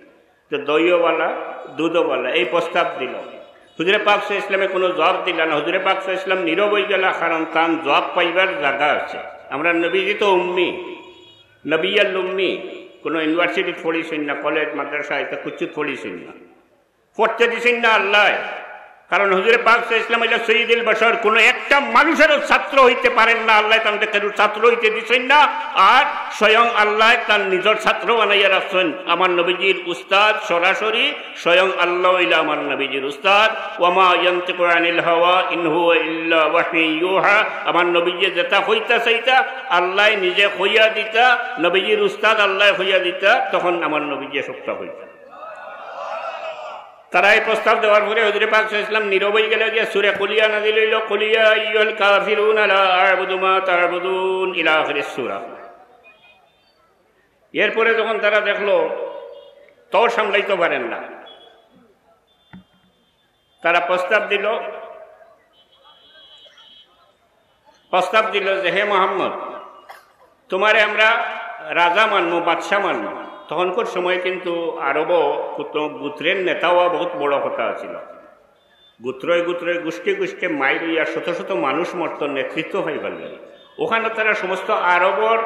তো দইও বালা, দুধও বালা, এই প্রস্তাব দিল। হুজুরে পাক সাল্লাল্লাহু আলাইহি ওয়াসাল্লামে কোনো জবাব দিলা না। হুজুরে পাক সাল্লাল্লাহু আলাইহি ওয়াসাল্লাম নীরব হয়ে গেলা, কারণ তান জবাব পাইবার জায়গা আছে। আমরা নবীজি তো উম্মি, নবিয়াল উম্মি, কোনো ইউনিভার্সিটিত পড়িছইন না, কলেজ, মাদ্রাসা, এটা কিচ্ছুত পড়িছইন না। পড়তে দিছইন না আল্লাহ, কারণ হুজুরে পাক সাল্লাল্লাহু আলাইহি ওয়াসাল্লাম হইলা সৈয়দুল বশর। কোনো একটা মানুষেরও ছাত্র হইতে পারেন না, আল্লাহ তানরে কেউর ছাত্র হইতে দিছইন না। আর স্বয়ং আল্লাহ তান নিজর ছাত্র বানাইয়া রাখছেন। আমার নবীজির উস্তাদ সরাসরি স্বয়ং আল্লাহ হইলা আমার নবীজির উস্তাদ। "ওয়ামা ইয়ানতিকু আনিল হাওয়া ইন হুয়া ইল্লা ওয়াহয়ুন ইউহা।" আমার নবীজি যেটা কইতা চাইতা, আল্লাহ নিজে কইয়া দিতা, নবীজির উস্তাদ আল্লাহ কইয়া দিতা, তখন আমার নবীজি সবটা কইতা। তারা এই প্রস্তাব দেওয়ার পরে হুজুরে পাক সাল্লাল্লাহু আলাইহি ওয়াসাল্লাম নীরব হয়ে গেলে গিয়া সূরা কুলিয়া নাজিল হইল, "কুলিয়া আইয়ুহাল কাফিরুনা লা আ'বুদু মা তা'বুদুন" ইলা আখিরিস সূরা। এরপরে যখন তারা দেখলো, তর সামলাইতে পারেন না, তারা প্রস্তাব দিল, প্রস্তাব দিল যে, "হে মোহাম্মদ, তোমারে আমরা রাজা মানমু, বাদশা মানমু।" তখনকার সময় কিন্তু আরবও কত গোত্রের নেতা হওয়া বহুত বড় কথা ছিল। গোত্রয় গোত্রয়, গোষ্ঠী গোষ্ঠী মাইর হইয়া শত শত মানুষ মরত, নেতৃত্ব হয়ে গেল। ওখানে তারা সমস্ত আরবর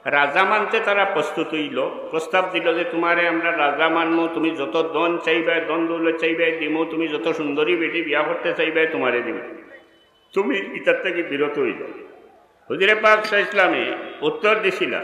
রাজা মানতে তারা প্রস্তুত হইল, প্রস্তাব দিল যে, "তোমারে আমরা রাজা মানমু, তুমি যত ধন চাইবে, ধন দৌলত চাইবে দিমু, তুমি যত সুন্দরী বেটি বিয়া করতে চাইবে তোমারে দিমু, তুমি ইতার থেকে বিরত হইল।" হুজুরে পাক সাল্লাল্লাহু আলাইহি ওয়াসাল্লামে উত্তর দিছিলা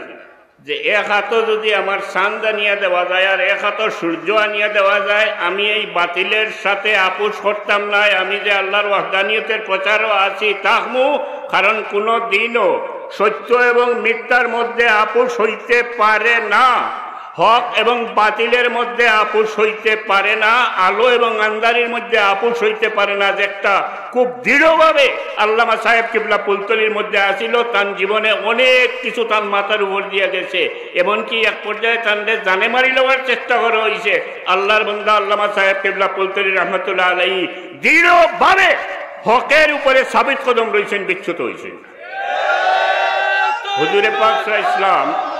যে, "এক হাতো যদি আমার চান্দ আনিয়া দেওয়া যায় আর এক হাতো সূর্য আনিয়া দেওয়া যায়, আমি এই বাতিলের সাথে আপোষ করতাম না। আমি যে আল্লাহর ওয়াহদানিয়তের প্রচারও আছি, থাকমু, কারণ কোনো দিনও সত্য এবং মিথ্যার মধ্যে আপোষ হইতে পারে না, হক এবং বাতিলের মধ্যে আপোষ হইতে পারে না, আলো এবং আন্ধারির মধ্যে আপোষ হইতে পারে না।" যে একটা খুব দৃঢ়ভাবে আল্লামা সাহেব কিবলা ফুলতলির মধ্যে আসিল, তান জীবনে অনেক কিছু তান মাথার উপর দিয়া গেছে, এমনকি এক পর্যায়ে তানরে জানে মারি লওয়ার চেষ্টা করা হইছে। আল্লাহর বান্দা আল্লামা সাহেব কিবলা ফুলতলি রহমতুল্লাহ আলাইহি দৃঢ়ভাবে হকের উপরে সাবিত কদম রইছেন, বিচ্যুত হইছেন। হুজুরে পাক সাল্লাল্লাহু আলাইহি ওয়াসাল্লাম,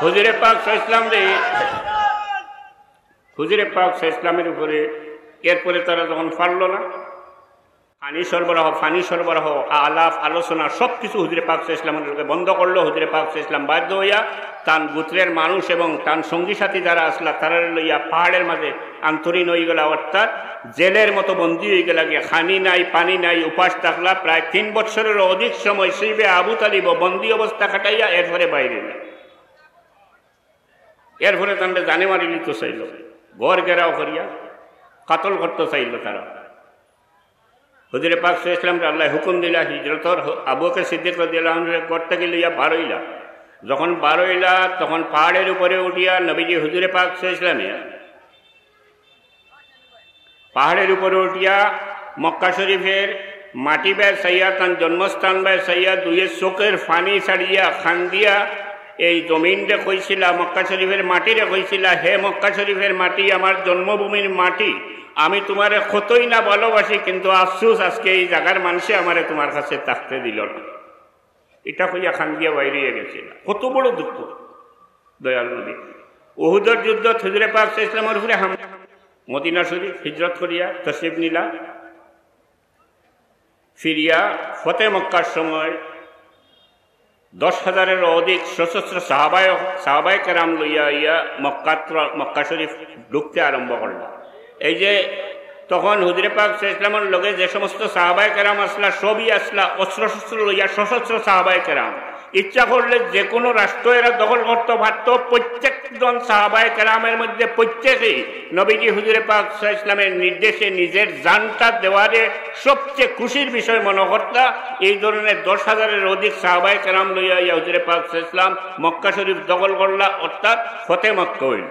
হুজুরে পাক সাল্লাল্লাহু আলাইহি ওয়াসাল্লাম রে, হুজুরে পাক সাল্লাল্লাহু আলাইহি ওয়াসাল্লামের উপরে, এরপরে তারা যখন পারল না, পানি সরবরাহ, পানি সরবরাহ, আলাপ আলোচনা সবকিছু হুজুরে পাক সাল্লাল্লাহু আলাইহি ওয়াসাল্লামের লগে বন্ধ করলো। হুজুরে পাক সাল্লাল্লাহু আলাইহি ওয়াসাল্লাম বাধ্য হইয়া তান গোত্রের মানুষ এবং তান সঙ্গী সাথী যারা আসলা, তারারে লইয়া পাহাড়ের মাঝে আন্তরীণ হয়ে গেলা, অর্থাৎ জেলের মতো বন্দী হয়ে গেলা গিয়া। খানি নাই, পানি নাই, উপাস থাকলা। প্রায় তিন বছরের অধিক সময় শিবে আবু তালিব বন্দী অবস্থা কাটাইয়া এরপরে বাইরে না। এরপরে তানরে জানে মারি নিতে চাইল, ঘর ঘেরাও করিয়া কাতল করতে চাইল তারা। হুজুরে পাক সাল্লাল্লাহু আলাইহি ওয়াসাল্লামরে আল্লাহ হুকুম দিলা হিজরতর, আবু বকর সিদ্দিক রাদিয়াল্লাহু আনহু ঘর থেকে লইয়া বারইলা। যখন বারইলা, তখন পাহাড়ের উপরে উঠিয়া নবীজি হুজুরে পাক সাল্লাল্লাহু আলাইহি ওয়াসাল্লামে পাহাড়ের উপরে উঠিয়া মক্কা শরীফের মাটি বায় চাইয়া, তান জন্মস্থান বায় চাইয়া, দুইয়ে চোখের পানি ছাড়িয়া কান্দিয়া এই জমিনরে কইছিলা, মক্কা শরীফের মাটিরে কইছিলা, "হে মক্কা শরীফের মাটি, আমার জন্মভূমির মাটি, আমি তোমারে কতই না ভালোবাসি, কিন্তু আফসোস আজকে এই জায়গার মানুষে আমারে তোমার কাছে থাকতে দিল না।" এটা কইয়া কান্দিয়া বাইরে গেছিলা। কত বড় দুঃখ দয়াল নবী। উহুদর যুদ্ধ হুজুরে পাক সাল্লাল্লাহু আলাইহি ওয়াসাল্লামের উপরে হামলা। মদিনা শরীফ হিজরত করিয়া তশরিফ নিলা। ফিরিয়া ফতে মক্কার সময় দশ হাজারের অধিক সশস্ত্র সাহাবায়, সাহাবায় কেরাম লইয়া আইয়া মক্কাত, মক্কা শরীফ ঢুকতে আরম্ভ করলা। এই যে তখন হুজুরে পাক সাল্লাল্লাহু আলাইহি ওয়াসাল্লামর লগে যে সমস্ত সাহাবায় কেরাম আসলা, সবই আসলা অস্ত্র শস্ত্র লইয়া, সশস্ত্র সাহাবায় কেরাম। ইচ্ছা করলে যে কোনো রাষ্ট্র এরা দখল করতে পারত। প্রত্যেকজন সাহাবায় কেরামের মধ্যে প্রত্যেকেই নবীজি হুজুরে পাক সাল্লাল্লাহু আলাইহি ওয়াসাল্লামের নির্দেশে নিজের জানটা দেওয়ারে সবচেয়ে খুশির বিষয় মনে করতা। এই ধরনের দশ হাজারের অধিক সাহাবায় কেরাম লইয়া ইয়া হুজুরে পাক সাল্লাল্লাহু আলাইহি ওয়াসাল্লাম মক্কা শরীফ দখল করলা, অর্থাৎ ফতে মক্কা হইল।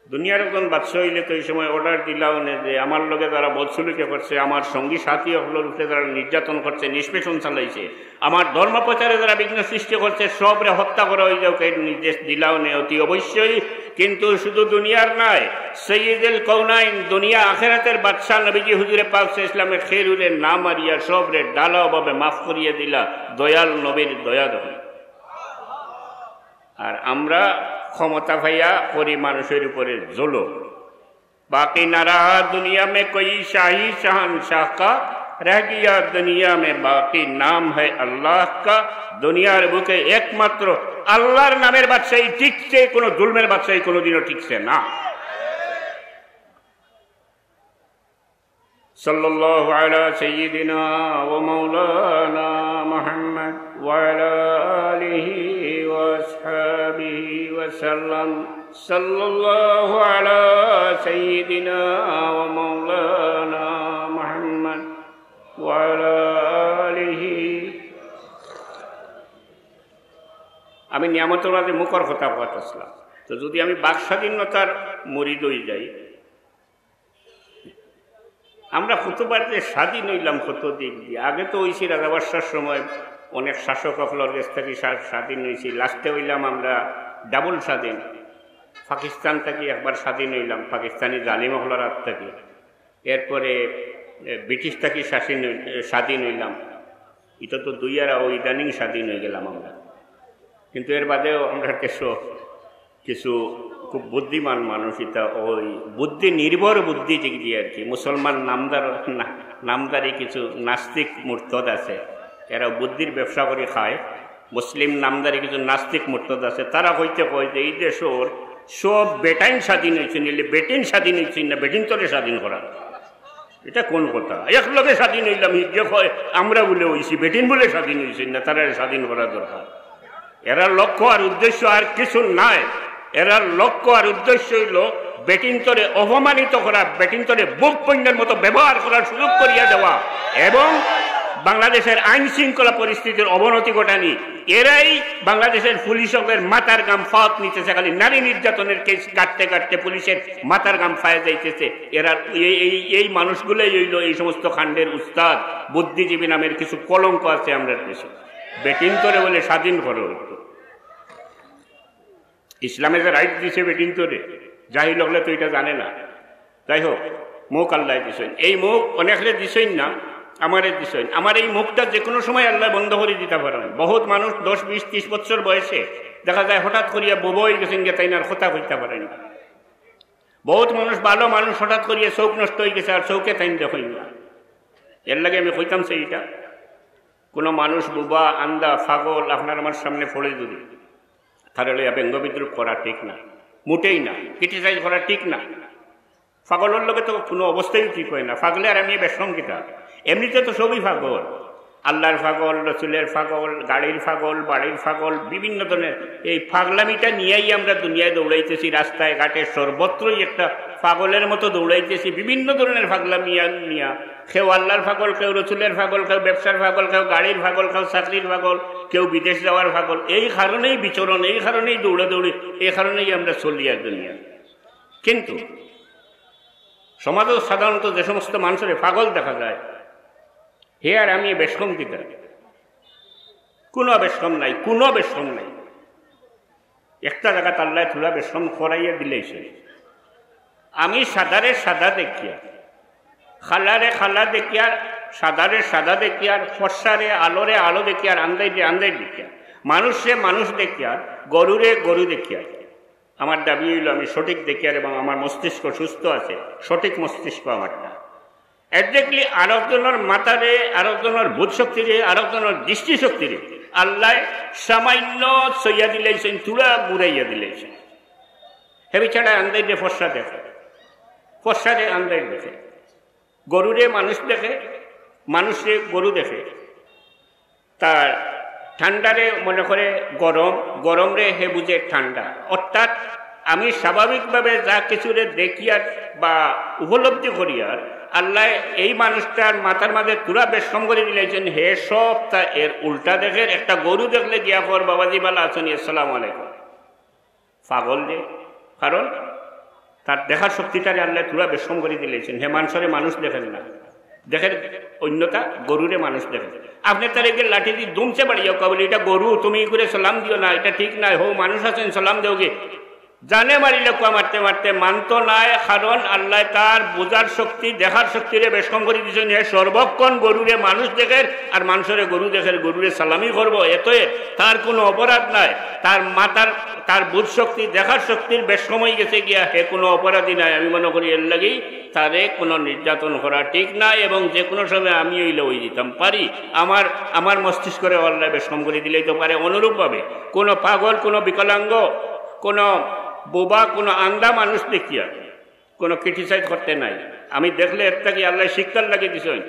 দুনিয়ার একজন বাদশা হইলে তো এই সময় অর্ডার দিলাও নে যে আমার লগে যারা বদসলুকি করছে, আমার সঙ্গী সাথী অকলর উপরে যারা নির্যাতন করছে, নিষ্পেষণ চালাইছে, আমার ধর্ম প্রচারে যারা বিঘ্ন সৃষ্টি করছে, সবরে হত্যা করা হয়ে যাউক, এর নির্দেশ দিলাও নে অতি অবশ্যই। কিন্তু শুধু দুনিয়ার নয়, সৈয়দুল কৌনাইন, দুনিয়া আখেরাতের বাদশা নবীজি হুজুরে পাক সাল্লাল্লাহু আলাইহি ওয়াসাল্লামে খেরুরে না মারিয়া সবরে ঢালাওভাবে মাফ করিয়া দিলা দয়াল নবীর দয়া দেখুন। আর আমরা ক্ষমতা পাইয়া করি মানুষের উপরে জুলুম। باقی نہ رہا دنیا میں کوئی شاہی شہنشاہ کا، رہ گیا دنیا میں باقی نام ہے اللہ کا۔ দুনিয়ার বুকে একমাত্র আল্লাহর নামের বাদশাহী টিকছে, কোনো জুলুমের বাদশাহী কোনোদিনও টিকছে না। صلى الله على سيدنا ومولانا محمد وعلى آله وأصحابه وسلم. صلى الله على سيدنا ومولانا محمد وعلى آله. আমি নিয়ামতর মাঝে মুখর কথা কইতাছিলাম, তো যদি আমি বাক স্বাধীনতার মুরিদ হয়ে যাই, আমরা কতবার যে স্বাধীন হইলাম কত দিক দিয়ে। আগে তো হইছি রাজা বাদশার সময়, অনেক শাসক অকলর গেছ থাকি স্বা-, স্বাধীন হইছি। লাস্টে হইলাম আমরা ডাবল স্বাধীন। পাকিস্তান থাকি একবার স্বাধীন হইলাম, পাকিস্তানি জালিম অকলর হাত থাকি। এরপরে, এ, ব্রিটিশ থাকি শাসীন হই-, এ, স্বাধীন হইলাম। এটা তো দুই আর ইদানিং স্বাধীন হয়ে গেলাম আমরা। কিন্তু এর বাদেও আমরা কিছু, কিছু খুব বুদ্ধিমান মানুষ, এটা ওই বুদ্ধি নির্ভর বুদ্ধিজীবী আর কি। মুসলমান নামদার, না-, নামদারি কিছু নাস্তিক মুরতাদ আছে, এরা বুদ্ধির ব্যবসা করে খায়। মুসলিম নামদারি কিছু নাস্তিক মুরতাদ আছে, তারা কইতে কয় যে এই দেশর সব বেটাইন স্বাধীন হইছে, নিলে বেটিন স্বাধীন হইছে না, বেটিন তোরে স্বাধীন করা। এটা কোন কথা? এক লগে স্বাধীন হইলাম, হিগে কয় আমরা বলে হইছি, বেটিন বলে স্বাধীন হইছে না, তারা স্বাধীন করা দরকার। এরার লক্ষ্য আর উদ্দেশ্য আর কিছু নাই। এরার লক্ষ্য আর উদ্দেশ্য হইল বেটিন্তরে অপমানিত করা, বেটিন্তরে বুক পণ্যের মতো ব্যবহার করার সুযোগ করিয়া দেওয়া এবং বাংলাদেশের আইন শৃঙ্খলা পরিস্থিতির অবনতি ঘটানি। এরাই বাংলাদেশের পুলিশ অকলের মাথার ঘাম ফাওত নিতেছে, খালি নারী নির্যাতনের কেস কাটতে কাটতে পুলিশের মাথার ঘাম ফায়া যাইতেছে। এরা এই, এই, এই মানুষগুলাই হইল এই সমস্ত কাণ্ডের উস্তাদ। বুদ্ধিজীবী নামের কিছু কলঙ্ক আছে আমরার দেশে। বেটিন্তরে বলে স্বাধীন করা হইতো। ইসলামে যে রাইট দিছে বেটিন্তরে, জাহিল অকলে তো এটা জানে না। যাই হোক, মুখ আল্লায় দিছইন। এই মুখ অনেকরে দিছইন না, আমারে দিছইন। আমার এই মুখটা যে কোনো সময় আল্লায় বন্ধ করি দিতা পারেন। বহুত মানুষ দশ, বিশ, ত্রিশ বছর বয়সে দেখা যায় হঠাৎ করিয়া বোবা হয়ে গেছেন গিয়া, তাইন আর কথা কইতা পারেন না। বহুত মানুষ, ভালো মানুষ হঠাৎ করিয়া চোখ নষ্ট হয়ে গেছে, আর চোখে তাইন দেখইন না। এর লাগি আমি কইতাম চাই এটা, কোনো মানুষ বোবা, আন্দা, পাগল আপনার আমার সামনে পড়ে যদি, তারে লইয়া ব্যঙ্গ বিদ্রুপ করা ঠিক না, মোটেই না, ক্রিটিসাইজ করা ঠিক না। পাগলর লগে তো কোনো অবস্থায় ঠিক হয় না। পাগলে আর আমি বেশকম কিতা? এমনিতে তো সবই পাগল, আল্লাহর পাগল, রসুলের পাগল, গাড়ির পাগল, বাড়ির পাগল, বিভিন্ন ধরনের এই পাগলামিটা নিয়েই আমরা দুনিয়ায় দৌড়াইতেছি, রাস্তায় ঘাটে সর্বত্রই একটা পাগলের মতো দৌড়াইতেছি, বিভিন্ন ধরনের পাগলামি নিয়া। কেউ আল্লাহর পাগল, কেউ রসুলের পাগল, কেউ ব্যবসার পাগল, কেউ গাড়ির পাগল, কেউ চাকরির পাগল, কেউ বিদেশ যাওয়ার পাগল। এই কারণেই বিচরণ, এই কারণেই দৌড়াদৌড়ি, এই কারণেই আমরা চলি আর দুনিয়া। কিন্তু সমাজও সাধারণত যে সমস্ত মানুষের পাগল দেখা যায়, হে আর আমি বেশকম কিতা? কোনো বেশকম নাই, কোনো বেশকম নাই। একটা জায়গা তাল্লায় থুড়া বেশকম করাইয়া দিলেই সে। আমি সাদারে সাদা দেখিয়ার, কালারে কালা দেখিয়ার, সাদারে সাদা দেখিয়ার, ফর্সারে আলোরে আলো দেখিয়ার, আন্দাইরে আন্দাইর দেখিয়ার, মানুষরে মানুষ দেখিয়ার, গরুরে গরু দেখিয়ার। আমার দাবি অইল আমি সঠিক দেখিয়ার এবং আমার মস্তিষ্ক সুস্থ আছে, সঠিক মস্তিষ্ক আমারটা। Exactly আরকজনর মাথারে, আরকজনর বোধ শক্তিরে, আরকজনর দৃষ্টিশক্তিরে আল্লায় সামান্য ছইয়া দিলাইছইন, থুড়া ঘুরাইয়া দিলাইছইন। হে বেচারা আন্দাইরে ফর্সা দেখে, ফর্সারে আন্দাইর দেখে, গরুরে মানুষ দেখে, মানুষরে গরু দেখে। তার ঠান্ডারে মনে করে গরম, গরমরে হে বুঝে ঠান্ডা। অর্থাৎ আমি স্বাভাবিকভাবে যা কিছুরে দেখিয়ার বা উপলব্ধি করিয়ার, আল্লায় এই মানুষটার মাথার মাঝে থুড়া বেশকম করি দিলাইছইন, হে সবতা এর উল্টা দেখের। একটা গরু দেখলে গিয়া কর, "বাবাজি ভালা আছইন নি, আসসালামু আলাইকুম।" পাগল যে, কারণ তার দেখার শক্তিটারে আল্লায় থুড়া বেশকম করি দিলাইছইন, হে মানুষরে মানুষ দেখের না, দেখের অন্যতা গরুরে মানুষ দেখের। আপনে তারে গিয়া লাঠি দি দুমছে বাড়িয়া কওয়া বলে, "ইটা গরু, তুমি ই করে সালাম দিও না, ইটা ঠিক নায়, হউ মানুষ আছইন, সালাম দেওগি।" জানে মারিলে কুয়া মারতে মারতে মানতো নায়, কারণ আল্লায় তার বুঝার শক্তি, দেখার শক্তিরে বেশকম করি দিছইন। হে সর্বক্ষণ গরুরে মানুষ দেখের আর মানুষরে গরু দেখের, গরুরে সালামি করবো, এতএব তার কোনো অপরাধ নাই। তার মাথার, তার বুঝ শক্তি, দেখার শক্তির বেশকম অই গেছে গিয়া, হে কোনো অপরাধী নাই। আমি মনে করি এর লাগি তারে কোনো নির্যাতন করা ঠিক না, এবং যে কোনো সময় আমি অইলে অই দিতাম পারি। আমার, আমার মস্তিষ্করে আল্লায় বেশকম করি দিলাইতো পারে। অনুরূপভাবে কোনো পাগল, কোনো বিকলাঙ্গ, কোনো বোবা, কোনো আন্ধা মানুষ দেখিয়া কোনো criticize করতে নাই। আমি দেখলে এর থাকি আল্লায় শিক্ষার লাগি দিছইন,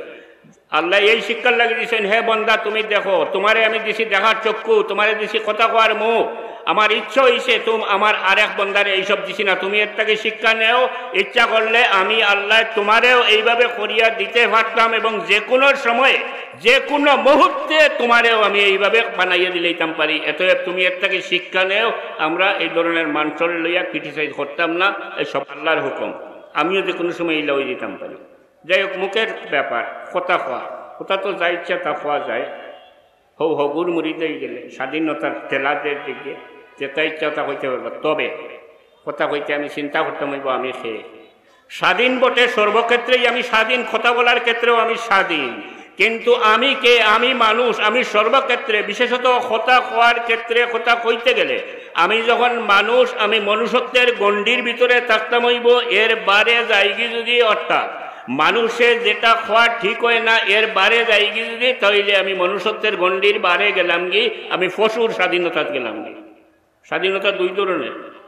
আল্লায় এই শিক্ষার লাগি দিছইন, "হে বন্দা, তুমি দেখো, তোমারে আমি দিছি দেখার চক্ষু, তোমারে দিছি কথা কওয়ার মুখ, আমার ইচ্ছা অইছে তুম-, আমার আরেক বন্দারে এইসব দিছি না, তুমি এর থাকি শিক্ষা নেও। ইচ্ছা করলে আমি আল্লায় তোমারেও এইভাবে করিয়া দিতে পারতাম, এবং যে কোনো সময়ে, যে কোনো মুহূর্তে তোমারেও আমি এইভাবে বানাইয়া দিলাইতাম পারি। এতএব তুমি এর থাকি শিক্ষা নেও।" আমরা এই ধরনের মানুষরে লইয়া criticize করতাম না, এইসব আল্লাহর হুকুম। আমিও যে কোনো সময় ইলা অই দিতাম পারি। যাই হোক, মুখের ব্যাপার, কথা কওয়া, কথা তো যা ইচ্ছা তা কওয়া যায়। হউ হগুর মুরিদ অই গেলে স্বাধীনতার তেলাদের দিকে যেটা ইচ্ছা তা কইতে পারবো, তবে কথা কইতে আমি চিন্তা করতাম অইবো আমি কে। স্বাধীন বটে, সর্বক্ষেত্রেই আমি স্বাধীন, কথা বলার ক্ষেত্রেও আমি স্বাধীন, কিন্তু আমি কে? আমি মানুষ। আমি সর্বক্ষেত্রে, বিশেষত কথা কওয়ার ক্ষেত্রে, কথা কইতে গেলে আমি যখন মানুষ, আমি মনুষ্যত্বের গণ্ডির ভিতরে থাকতাম অইবো। এর বারে যাইগি যদি, অর্থাৎ মানুষে যেটা কওয়া ঠিক হয় না, এর বারে যাইগি যদি, তাইলে আমি মনুষ্যত্বের গণ্ডির বারে গেলামগি, আমি পশুর স্বাধীনতাত গেলামগি। স্বাধীনতা দুই ধরনের।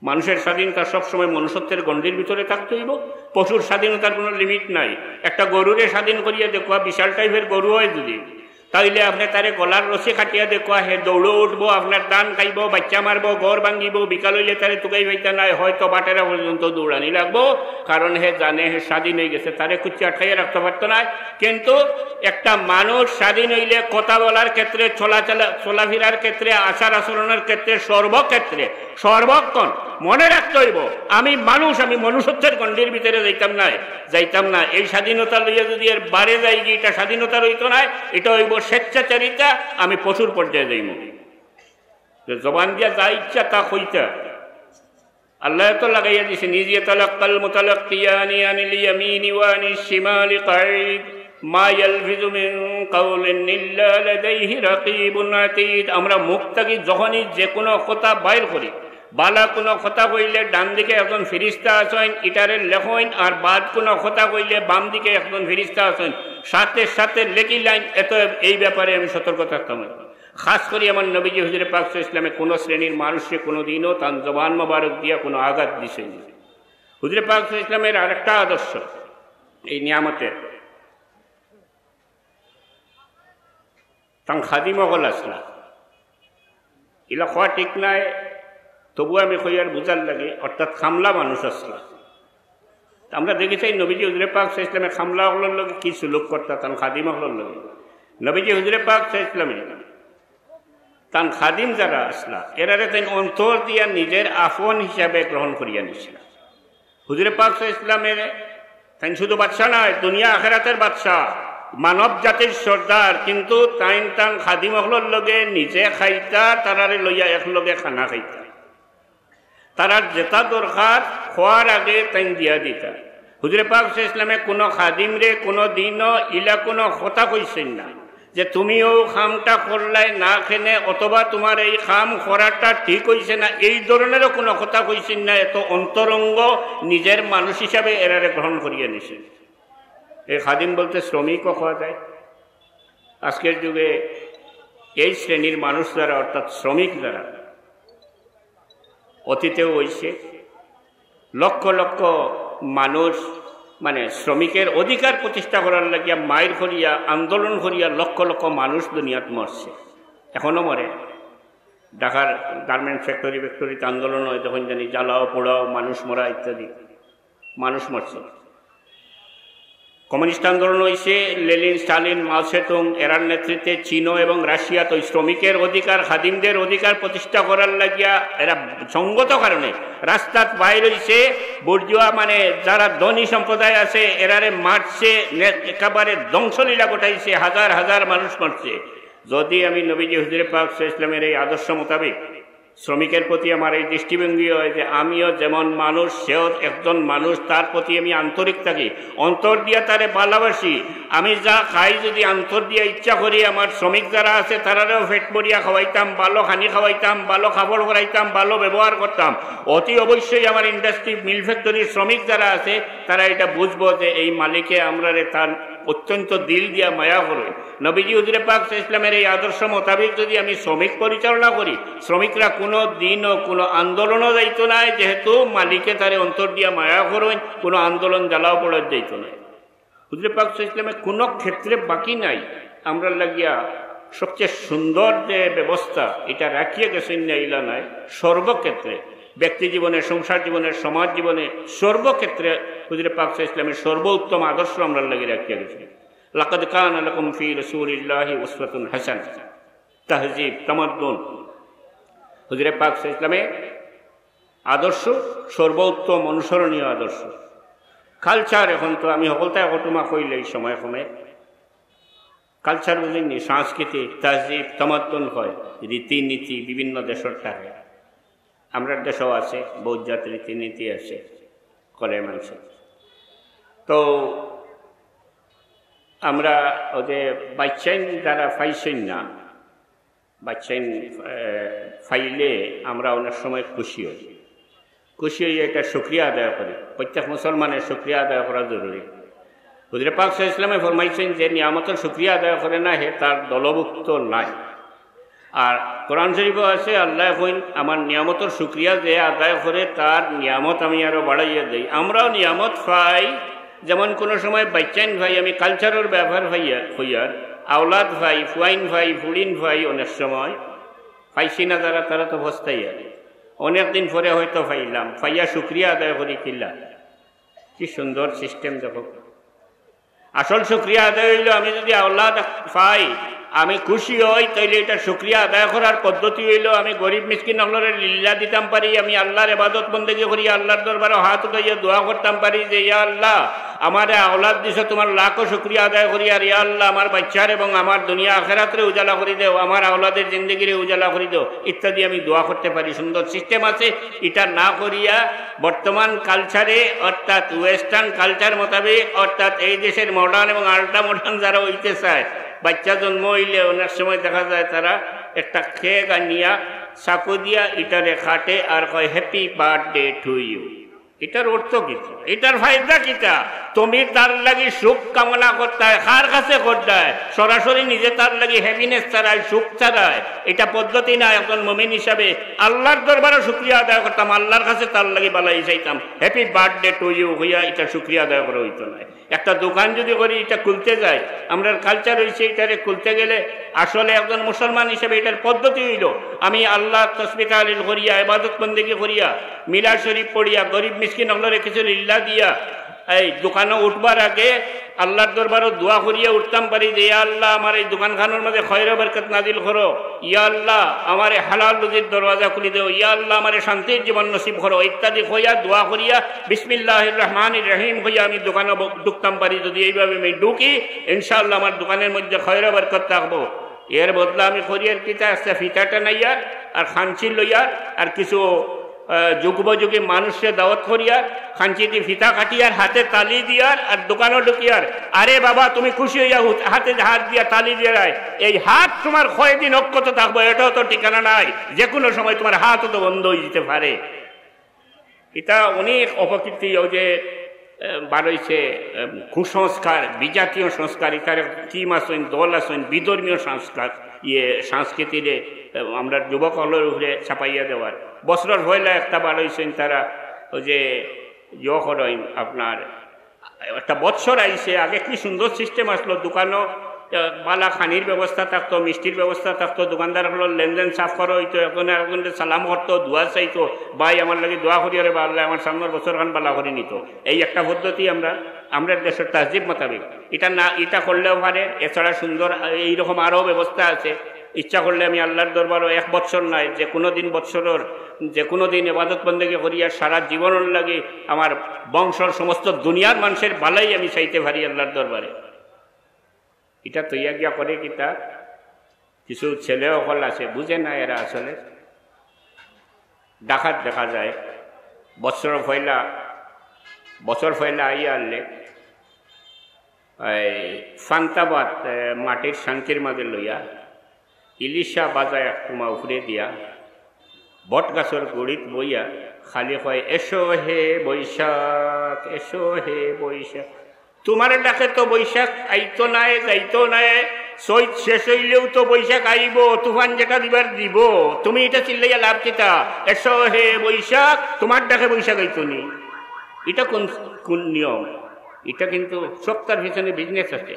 মানুষের স্বাধীনতা সবসময় মনুষ্যত্বের গণ্ডির ভিতরে থাকতে অইবো। পশুর স্বাধীনতার কোনো limit নাই। একটা গরুরে স্বাধীন করিয়া দেখো, বিশাল type-এর গরু হয় যদি, তাইলে আপনে তারে গলার রশি কাটিয়া দেখো, হে দৌড়ো উঠবো, আপনার ধান খাইবো, বাচ্চা মারবো, ঘর ভাঙ্গিবো, বিকাল অইলে তারে তুকাই পাইতা নায়, হয়তো বাটেরা পর্যন্ত দৌড়ানি লাগবো, কারণ হে জানে হে স্বাধীন অই গেছে, তারে কুচ্ছু আটকাইয়া রাখতে পারতো নায়। কিন্তু একটা মানুষ স্বাধীন অইলে কথা বলার ক্ষেত্রে, চলাচলা, চলাফেরার ক্ষেত্রে, আচার আচরণের ক্ষেত্রে, সর্বক্ষেত্রে, সর্বক্ষণ মনে রাখতে অইবো, আমি মানুষ, আমি মনুষ্যত্বের গণ্ডির ভিতরে যাইতাম নায়, যাইতাম না। এই স্বাধীনতা লইয়া যদি এর বারে যাইগি, ইটা স্বাধীনতা রইতো নায়, ইটা অইবো স্বেচ্ছাচারিতা, আমি পশুর পর্যায়ে যাইমু। যে জবান দিয়া যা ইচ্ছা তা কইতা, আল্লায় তো লাগাইয়া দিছইন, "إذ يتلقى المتلقيان عن اليمين وعن الشمال قعيد ما يلفظ من قول إلا لديه رقيب عتيد।" আমরা মুখ থাকি যখনই যে কোনো কথা বাইর করি, বালা কোনো কথা কইলে ডান দিকে একজন ফিরিস্তা আছইন, ইটারে লেখইন, আর বাদ কোনো কথা কইলে বাম দিকে একজন ফিরিস্তা আছইন, সাথে সাথে লেখিলাইন। এতএব এই ব্যাপারে আমি সতর্ক থাকতাম। খাস করি আমার নবীজি হুজুরে পাক সাল্লাল্লাহু আলাইহি ওয়াসাল্লামে কোনো শ্রেণীর মানুষরে কোনো দিনও তান জবান মোবারক দিয়া কোনো আঘাত দিছইন না। হুজুরে পাক সাল্লাল্লাহু আলাইহি ওয়াসাল্লামের আরেকটা আদর্শ, এই নিয়ামতের, তান খাদিম অকল আছলা। ইলা কওয়া ঠিক নায়, তবু আমি কইয়ার বুঝার লাগি, অর্থাৎ কামলা মানুষ আছলা। তা আমরা দেখি চাই নবীজি হুজুরে পাক সাল্লাল্লাহু আলাইহি ওয়াসাল্লামে কামলা অকলর লগে কি সুলুক করতা, তান খাদিম অকলর লগে। নবীজি হুজুরে পাক সাল্লাল্লাহু আলাইহি ওয়াসাল্লামে তান খাদিম যারা আছলা, এরারে তাইন অন্তর দিয়া নিজের আপন হিসাবে গ্রহণ করিয়া নিছলা। হুজুরে পাক সাল্লাল্লাহু আলাইহি ওয়াসাল্লামে তাইন শুধু বাদশা নায়, দুনিয়া আখেরাতের বাদশা, মানব জাতির সর্দার, কিন্তু তাইন তান খাদিম অকলর লগে নিজে খাইতা, তারারে লইয়া একলগে খানা খাইতা। তারার যেটা দরকার, খোয়ার আগে তাইন দিয়া দিতা। হুজুরে পাক সাল্লাল্লাহু আলাইহি ওয়াসাল্লামে কোনো খাদিমরে কোনো দিনও ইলা কোনো কথা কইছইন না। যে তুমি অউ কামটা করলায় না কেনে, অথবা তুমার এই কাম করাটা ঠিক অইছে না, এই ধরনেরও কুনু কথা কইছইন না। এত অন্তরঙ্গ নিজের মানুষ হিসাবে এরারে গ্রহণ করিয়া নিছে। এই খাদিম বলতে শ্রমিকও কওয়া যায়। আজকের যুগে এই শ্রেণীর মানুষ যারা, অর্থাৎ শ্রমিক যারা, অতীতেও অইছে, লক্ষ লক্ষ মানুষ, মানে, শ্রমিকের অধিকার প্রতিষ্ঠা করার লাগিয়া মাইর করিয়া, আন্দোলন করিয়া লক্ষ লক্ষ মানুষ দুনিয়াত মরছে, এখনো মরে। ঢাকার গার্মেন্টস ফ্যাক্টরি, ফ্যাক্টরিতে আন্দোলন হয়, তখন জানি জ্বালাও পোড়াও, মানুষ মরা ইত্যাদি, মানুষ মরছে। কমিউনিস্ট আন্দোলন অইছে, লেনিন, স্টালিন, মাও সেতুং এরার নেতৃত্বে চীন এবং রাশিয়াত ওই শ্রমিকের অধিকার, খাদিমদের অধিকার প্রতিষ্ঠা করার লাগিয়া এরা সঙ্গত কারণে রাস্তাত বাইর অইছে। বুর্জুয়া, মানে, যারা ধনী সম্প্রদায় আছে, এরারে মারছে, নে-, একেবারে ধ্বংসলীলা ঘটাইছে, হাজার হাজার মানুষ মরছে। যদি আমি নবীজি হুজুরে পাক সাল্লাল্লাহু আলাইহি ওয়াসাল্লামের এই আদর্শ মোতাবেক শ্রমিকের প্রতি আমার এই দৃষ্টিভঙ্গি হয় যে আমিও যেমন মানুষ, সেও একজন মানুষ, তার প্রতি আমি আন্তরিক থাকি, অন্তর দিয়া তারে ভালোবাসি। আমি যা খাই, যদি অন্তর দিয়া ইচ্ছা করি, আমার শ্রমিক যারা আছে, তারারেও পেট ভরিয়া খাওয়াইতাম, ভালো খানি খাওয়াইতাম, ভালো কাপড় পরাইতাম, ভালো ব্যবহার করতাম, অতি অবশ্যই আমার ইন্ডাস্ট্রি, মিল ফ্যাক্টরির শ্রমিক যারা আছে, তারা এটা বুঝবো যে এই মালিকে আমরারে তার অত্যন্ত দিল দিয়া মায়া করে। নবীজি হুজুরে পাক সাল্লাল্লাহু আলাইহি ওয়াসাল্লামের এই আদর্শ মোতাবেক যদি আমি শ্রমিক পরিচালনা করি, শ্রমিকরা কোনো দিনও কোনো আন্দোলনও যাইতো নায়, যেহেতু মালিকে তারে অন্তর দিয়া মায়া করইন, কোনো আন্দোলন জ্বালাও পড়া যাইতো নায়। হুজুরে পাক সাল্লাল্লাহু আলাইহি ওয়াসাল্লামে কোনো ক্ষেত্রে বাকি নাই। আমরার লাগিয়া সবচেয়ে সুন্দর যে ব্যবস্থা, এটা রাখিয়া গেছইন না, ইলা নায়। সর্বক্ষেত্রে, ব্যক্তি জীবনে, সংসার জীবনে, সমাজ জীবনে, সর্বক্ষেত্রে হুজুরে পাক সাল্লাল্লাহু আলাইহি ওয়াসাল্লামের সর্বোত্তম আদর্শ আমরার লাগি রাখিয়া গেছইন। লাকাদ কানা লাকুম ফি রাসূলিল্লাহি উসওয়াতুন হাসানাহ। তাহজিব, তামাদ্দুন, হুজুরে পাক সাল্লাল্লাহু আলাইহি ওয়াসাল্লামের আদর্শ সর্বোত্তম অনুসরণীয় আদর্শ। কালচার, এখন তো আমি হকলতায় কটুমা কইলে এই সময় সময় কালচার বুঝইননি, সংস্কৃতি, তাহজিব, তামাদ্দুন হয়, রীতিনীতি বিভিন্ন দেশর থাকে। আমরার দেশেও আছে, বহুত জাত রীতিনীতি আছে, করে মানুষে। তো আমরা ওই যে বাচ্চাইন যারা পাইছইন না, বাচ্চাইন, এ, পাইলে আমরা অনেক সময় খুশি হই। খুশি হইয়া এটা শুকরিয়া আদায় করি। প্রত্যেক মুসলমানের শুকরিয়া আদায় করা জরুরি। হুজুরে পাক সাল্লাল্লাহু আলাইহি ওয়াসাল্লামে ফরমাইছেন, "যে নিয়ামতর শুকরিয়া আদায় করে না, হে তার দলভুক্ত নাই।" আর কোরআন শরীফও আছে, আল্লাহ কইন, "আমার নিয়ামতর শুকরিয়া যে আদায় করে, তার নিয়ামত আমি আরো বাড়াইয়া দেই।" আমরাও নিয়ামত পাই, যেমন কোনো সময় বাচ্চাইন পাই, আমি কালচারর ব্যাপার পাইয়া, হইয়ার, আওলাদ পাই, ফুয়াইন পাই, ফুড়িন পাই, অনেক সময় পাইছি না যারা, তারা তো পস্তাইয়ার। অনেক দিন পরে হয়তো পাইলাম, পাইয়া শুকরিয়া আদায় করি কিলা। কি সুন্দর সিস্টেম দেখো। আসল শুকরিয়া আদায় হইল, আমি যদি আওলাদ পাই, আমি খুশি হই, তাইলে এটা শুকরিয়া আদায় করার পদ্ধতি হইল, আমি গরিব মিসকিন অকলরে লিল্লা দিতাম পারি, আমি আল্লাহর ইবাদত বন্দেগি করি, আল্লাহর দরবারে হাত উঠাইয়া দোয়া করতাম পারি যে, "ইয়া আল্লাহ, আমারে আওলাদ দিছো, তোমার লাখো শুকরিয়া আদায় করি, আর ইয়া আল্লাহ, আমার বাচ্চার এবং আমার দুনিয়া আখেরাতরে উজালা করি দেও, আমার আওলাদের জিন্দেগিরে উজালা করি দেও" ইত্যাদি আমি দোয়া করতে পারি। সুন্দর সিস্টেম আছে। এটা না করিয়া বর্তমান কালচারে, অর্থাৎ ওয়েস্টার্ন কালচার মোতাবেক, অর্থাৎ এই দেশের মডার্ন এবং আল্ট্রা মডার্ন যারা হইতে চায়, বাচ্চা জন্ম হইলে অনেক সময় দেখা যায় তারা একটা কেক আনিয়া চাকু দিয়া ইটারে কাটে আর কয়, "Happy birthday to you।" এটার অর্থ কিতা? এটার ফায়দা কিতা? তুমি তার লাগি শুভ কামনা করতায়, কার কাছে করতায়? সরাসরি নিজে তার লাগি হ্যাপিনেস চারায়, সুখ চারায়। এটা পদ্ধতি না। একজন মুমিন হিসাবে আল্লাহর দরবারে শুকরিয়া আদায় করতাম, আল্লাহর কাছে তার লাগি বালাই চাইতাম, "Happy birthday to you" হইয়া এটা শুকরিয়া আদায় করা হইতো না। একটা দোকান যদি করি, এটা খুলতে যাই, আমরার কালচার হইছে, এটারে খুলতে গেলে আসলে একজন মুসলমান হিসেবে এটার পদ্ধতি হইল, আমি আল্লাহর তসবি তাহলিল করিয়া, ইবাদত বন্দেগি করিয়া, মিলাদ শরীফ পড়িয়া, গরিব মিসকিন অকলরে কিছু লিল্লা দিয়া, এই দোকানো উঠবার আগে আল্লাহর দরবারো দোয়া করিয়া উঠতাম পারি যে, "ইয়া আল্লাহ, আমার এই দোকানখানোর মাঝে খয়র বরকত নাজিল করো, ইয়া আল্লাহ, আমারে হালাল রুজির দরওয়াজা খুলি দেও, ইয়া আল্লাহ, আমারে শান্তির জীবন নসিব করো" ইত্যাদি কইয়া দোয়া করিয়া বিসমিল্লাহির রহমানির রহিম কইয়া আমি দোকানো ব-, ঢুকতাম পারি। যদি এইভাবে আমি ঢুকি, ইনশাআল্লাহ আমার দোকানের মধ্যে খয়র বরকত থাকবো। এর বদলা আমি করি আর কিতা, একটা ফিতা টানাইয়ার আর খাঞ্চি লইয়ার আর কিছু আহ, যুগোপযোগী মানুষরে দাওয়াত করিয়ার, খাঞ্চিদি ফিতা কাটিয়ার, হাতে তালি দিয়ার, আর দোকানো ঢুকিয়ার, "আরে বাবা, তুমি খুশি অইয়া হুত-, হাতে হাত দিয়া তালি দিয়ার আয়।" এই হাত তোমার কয়দিন অক্ষত থাকবো, এটাও তো ঠিকানা নাই, যে কোনো সময় তোমার হাতও তো বন্ধ অইযিতে পারে। ইটা অনেক অপকীর্তি, অউ যে, আহ, বারইছে, আহ, কুসংস্কার, বিজাতীয় সংস্কার, ইতার team আছইন, দল আছইন, বিধর্মীয় সংস্কার, ইয়ে, সংস্কৃতিরে, আহ, আমরার যুবক অকলর উপরে চাপাইয়া দেওয়ার। বছরর পয়লা একটা বারইছইন তারা, অউ যে, ইয়ে করইন আপনার, একটা বৎসর আইছে, আগে কি সুন্দর system আছলো, দোকানো, আহ, বালা খানির ব্যবস্থা থাকতো, মিষ্টির ব্যবস্থা থাকতো, দোকানদার অকলর লেনদেন সাফ করা অইতো, একজনে আরেকজনরে সালাম করতো, দোয়া চাইতো, "ভাই, আমার লাগি দোয়া করিও রে বা, আল্লায় আমার সামনর বছরখান বালা করি নিতো।" এই একটা পদ্ধতি আমরা, আমরার দেশর তাহজিব মোতাবেক। ইটা না, ইটা করলেও পারে, এছাড়া সুন্দর এইরকম আরও ব্যবস্থা আছে। ইচ্ছা করলে আমি আল্লার দরবারও এক বৎসর নায়, যে কোনো দিন বৎসরর, যে কোনো দিন ইবাদত বন্দেগী করিয়া সারা জীবনর লাগি আমার বংশর সমস্ত দুনিয়ার মানষর ভালাই আমি চাইতে পারি আল্লার দরবারে। ইটা তৈয়া গিয়া করে কিতা? কিছু ছেলে অকল আছে, বুঝে না এরা আসলে। ঢাকাত দেখা যায়, বছর পয়লা, বছর পয়লা আইয়া আনলে, এই ফান্তাবাদ, এ, মাটির শান্তির মাঝে লইয়া, ইলিশা বাজায় এক কুমা উপরে দিয়া, বট গাছর গুড়িত বইয়া খালি কয়, "এসো হে বৈশাখ, এসো হে বৈশাখ।" তোমার ডাকে তো বৈশাখ আইতো নায়, যাইতো নায়, চৈত শেষ অইলেও তো বৈশাখ আইবো, তুফান যেটা দিবার দিব। তুমি ইটা চিল্লাইয়া লাভ কিতা? "এসো হে বৈশাখ, তোমার ডাকে বৈশাখ আইতো নি।" ইটা কোন, কোন নিয়ম? ইটা কিন্তু সবটার পিছনে business আছে।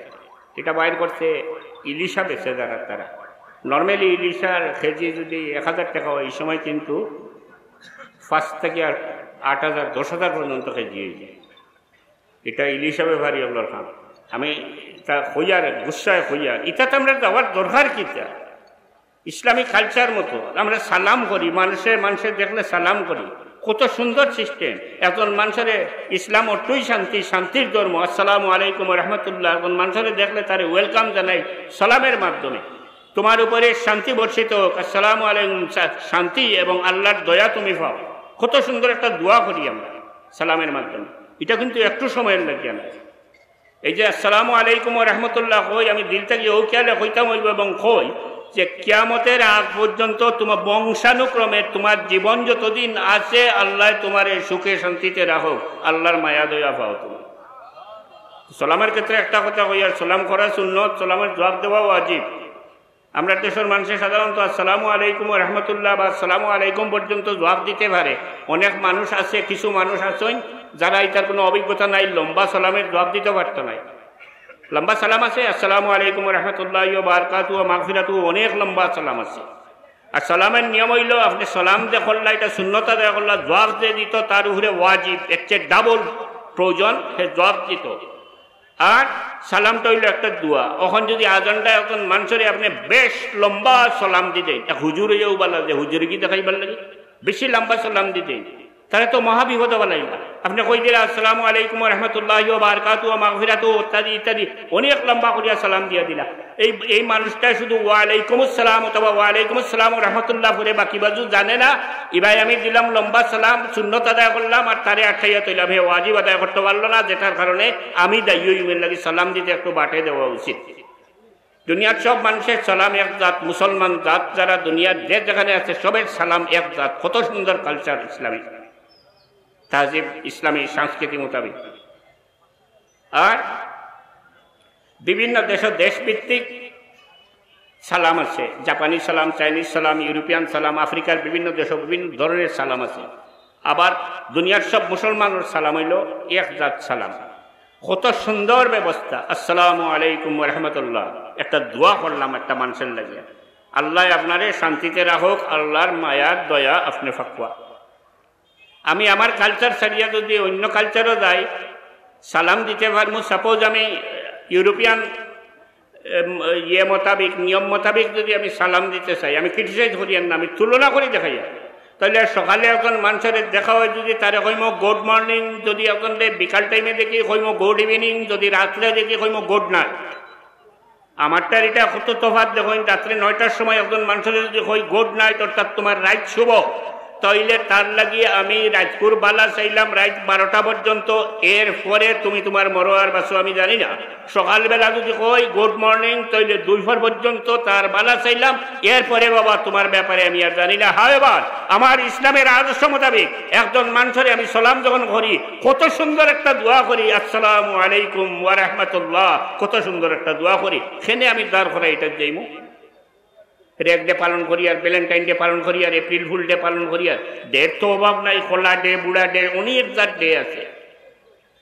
ইটা বাইর করছে ইলিশা বেচে যারা তারা। Normally ইলিশার কেজি যদি এক হাজার টাকা হয়, এই সময় কিন্তু পাঁচ থেকে আর আট হাজার, দশ হাজার পর্যন্ত কেজি অইযায়। ইটা ইলিশা ব্যাপারী অকলর কাম। আমি ইটা কইয়ার, গুসায় কইয়ার, ইটাতে আমরার যাওয়ার দরকার কিতা? ইসলামিক culture মতো আমরা সালাম করি, মানষে, মানষে দেখলে সালাম করি। কত সুন্দর system। একজন মানষরে, ইসলাম অট্টই শান্তি, শান্তির ধর্ম। আসসালামু আলাইকুম ওয়া রাহমাতুল্লাহ। একজন মানষরে দেখলে তারে welcome জানাই সালামের মাধ্যমে। "তোমার উপরে শান্তি বর্ষিত হোক।" আসসালামু আলাইকুম, শা-, শান্তি এবং আল্লার দয়া তুমি পাও। কত সুন্দর একটা দোয়া করি আমরা সালামের মাধ্যমে। ইটা কিন্তু একটু সময়ের লাগি না। এই যে আসসালামু আলাইকুম ওয়া রাহমাতুল্লাহ কই, আমি দিল থাকি অউ খেয়ালে কইতাম অইবো এবং কই যে কিয়ামতের আগ পর্যন্ত তোমার বংশানুক্রমে তোমার জীবন যতদিন আছে, আল্লায় তোমারে সুখে শান্তিতে রাখো, আল্লার মায়া দয়া পাও তুমি। সালামের ক্ষেত্রে একটা কথা কইয়ার, সালাম করা সুন্নত, সালামের জবাব দেওয়া ওয়াজিব। আমরা দেশর মানষে সাধারণত আসসালামু আলাইকুম ওয়া রাহমাতুল্লাহ বা আসসালামু আলাইকুম পর্যন্ত জবাব দিতে পারে। অনেক মানুষ আছে, কিছু মানুষ আছইন যারা ইটার কোনো অভিজ্ঞতা নাই, লম্বা সালামের জবাব দিতে পারতো নায়। লম্বা সালাম আছে, "আসসালামু আলাইকুম ওয়া রাহমাতুল্লাহি ওয়া বারাকাতুহু ওয়া মাগফিরাতুহু", অনেক লম্বা সালাম আছে। আর সালামের নিয়ম অইলো, আপনে সালাম যে করলা, ইটা সুন্নত আদায় করলা, জবাব যে দিত তার উপরে ওয়াজিব, এর চেয়ে double প্রয়োজন, হে জবাব দিত। আর সালামটা অইলো একটা দোয়া। অখন যদি আজানটা একজন মানষরে আপনে বেশ লম্বা সালাম দিতেন, এক হুজুর অইয়াও বালা যে হুজুরগি দেখাইবার লাগি বেশি লম্বা সালাম দিতেন, তারে তো মহা বিপদো বালাইলা। আপনে কই দিলা, "আসসালামু আলাইকুম ওয়া রাহমাতুল্লাহি ওয়া বারাকাতুহু ওয়া মাগফিরাতুহু" ইত্যাদি ইত্যাদি, অনেক লম্বা করিয়া সালাম দিয়া দিলা। এই, এই মানুষটা শুধু "ওয়া আলাইকুমুস সালাম" অথবা "ওয়া আলাইকুমুস সালাম ওয়া রাহমাতুল্লাহ" পড়ে বাকি বাজু জানে না। ইবায় আমি দিলাম লম্বা সালাম, সুন্নত আদায় করলাম, আর তারে আটকাইয়া থইলাম, হে ওয়াজিব আদায় করতে পারলো না, যেটার কারণে আমি দায়ী অই। এর লাগি সালাম দিতে একটু বাটে দেওয়া উচিত। দুনিয়ার সব মানুষের সালাম এক জাত, মুসলমান জাত যারা দুনিয়ার যে যেখানে আছে, সবের সালাম এক জাত। কত সুন্দর culture ইসলামী, তাহজিব ইসলামী সংস্কৃতি মোতাবেক। আর বিভিন্ন দেশো দেশভিত্তিক সালাম আছে, জাপানি সালাম, চাইনিজ সালাম, ইউরোপিয়ান সালাম, আফ্রিকার বিভিন্ন দেশো বিভিন্ন ধরনের সালাম আছে। আবার দুনিয়ার সব মুসলমানর সালাম অইলো এক জাত সালাম। কত সুন্দর ব্যবস্থা, "আসসালামু আলাইকুম ওয়া রাহমাতুল্লাহ।" একটা দোয়া করলাম একটা মানষর লাগিয়া, "আল্লায় আপনারে শান্তিতে রাখুক, আল্লার মায়ার দয়া আপনে ফাকুয়া।" আমি আমার culture ছাড়িয়া যদি অন্য culture-ও যাই, সালাম দিতে পারমু। Suppose আমি ইউরোপিয়ান, এম, ইয়ে মোতাবিক, নিয়ম মোতাবিক যদি আমি সালাম দিতে চাই, আমি criticize করিয়ার না, আমি তুলনা করি দেখাইয়ার। তাইলে সকালে একজন মানষরে দেখা অয়, যদি তারে কইমু "Good morning", যদি একজনরে বিকাল time-এ দেখি কইমু "Good evening", যদি রাত্রে দেখি কইমু "Good night"। আমারটার ইটা কত তফাৎ দেখইন, রাত্রে নয়টার সময় একজন মানষরে যদি কই "Good night", অর্থাৎ তোমার রাইত শুভ, তাইলে তার লাগি আমি রাইতকুর বালা চাইলাম রাইত বারোটা পর্যন্ত, এরপরে তুমি তুমার মরো আর বাঁচো আমি জানি না। সকালবেলা যদি কই গুড মর্নিং, তাইলে দুইফর পর্যন্ত তার বালা চাইলাম, এরপরে বাবা তুমার ব্যাপারে আমি আর জানি না। However, আমার ইসলামের আদর্শ মোতাবেক একজন মানুষরে আমি সালাম যখন করি, কত সুন্দর একটা দোয়া করি, আসসালামু আলাইকুম ওয়া রাহমাতুল্লাহ, কত সুন্দর একটা দোয়া করি। কেনে আমি দাঁড় করাই এটা যাইমু? রেগ ডে পালন করি আর ভ্যালেন্টাইন ডে পালন করি আর এপ্রিল ফুল ডে পালন করি আর ডের তো অভাব নাই, কলা ডে, বুড়া ডে, অনেক জাত ডে আছে।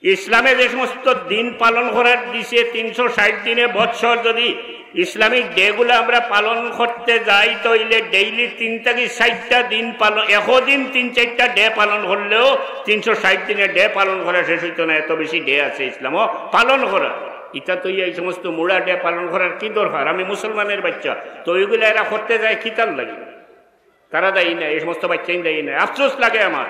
ইসলামে যে সমস্ত দিন পালন করার দিছে তিনশো ষাট দিনে বৎসর, যদি ইসলামিক ডে গুলা আমরা পালন করতে যাই, তাইলে ডেইলি তিন থাকি চাইরটা দিন পালন, একো দিন তিন চাইরটা ডে পালন করলেও তিনশো ষাট দিনে ডে পালন করা শেষ অইতো না, এত বেশি ডে আছে ইসলামও পালন করা। ইতা তো এই সমস্ত মুড়া ডে পালন করার কি দরকার? আমি মুসলমানের বাচ্চা, তো ওইগুলা এরা করতে যায় কিতার লাগি? তারা দায়ী না, এই সমস্ত বাচ্চাই দায়ী না। আফসোস লাগে আমার,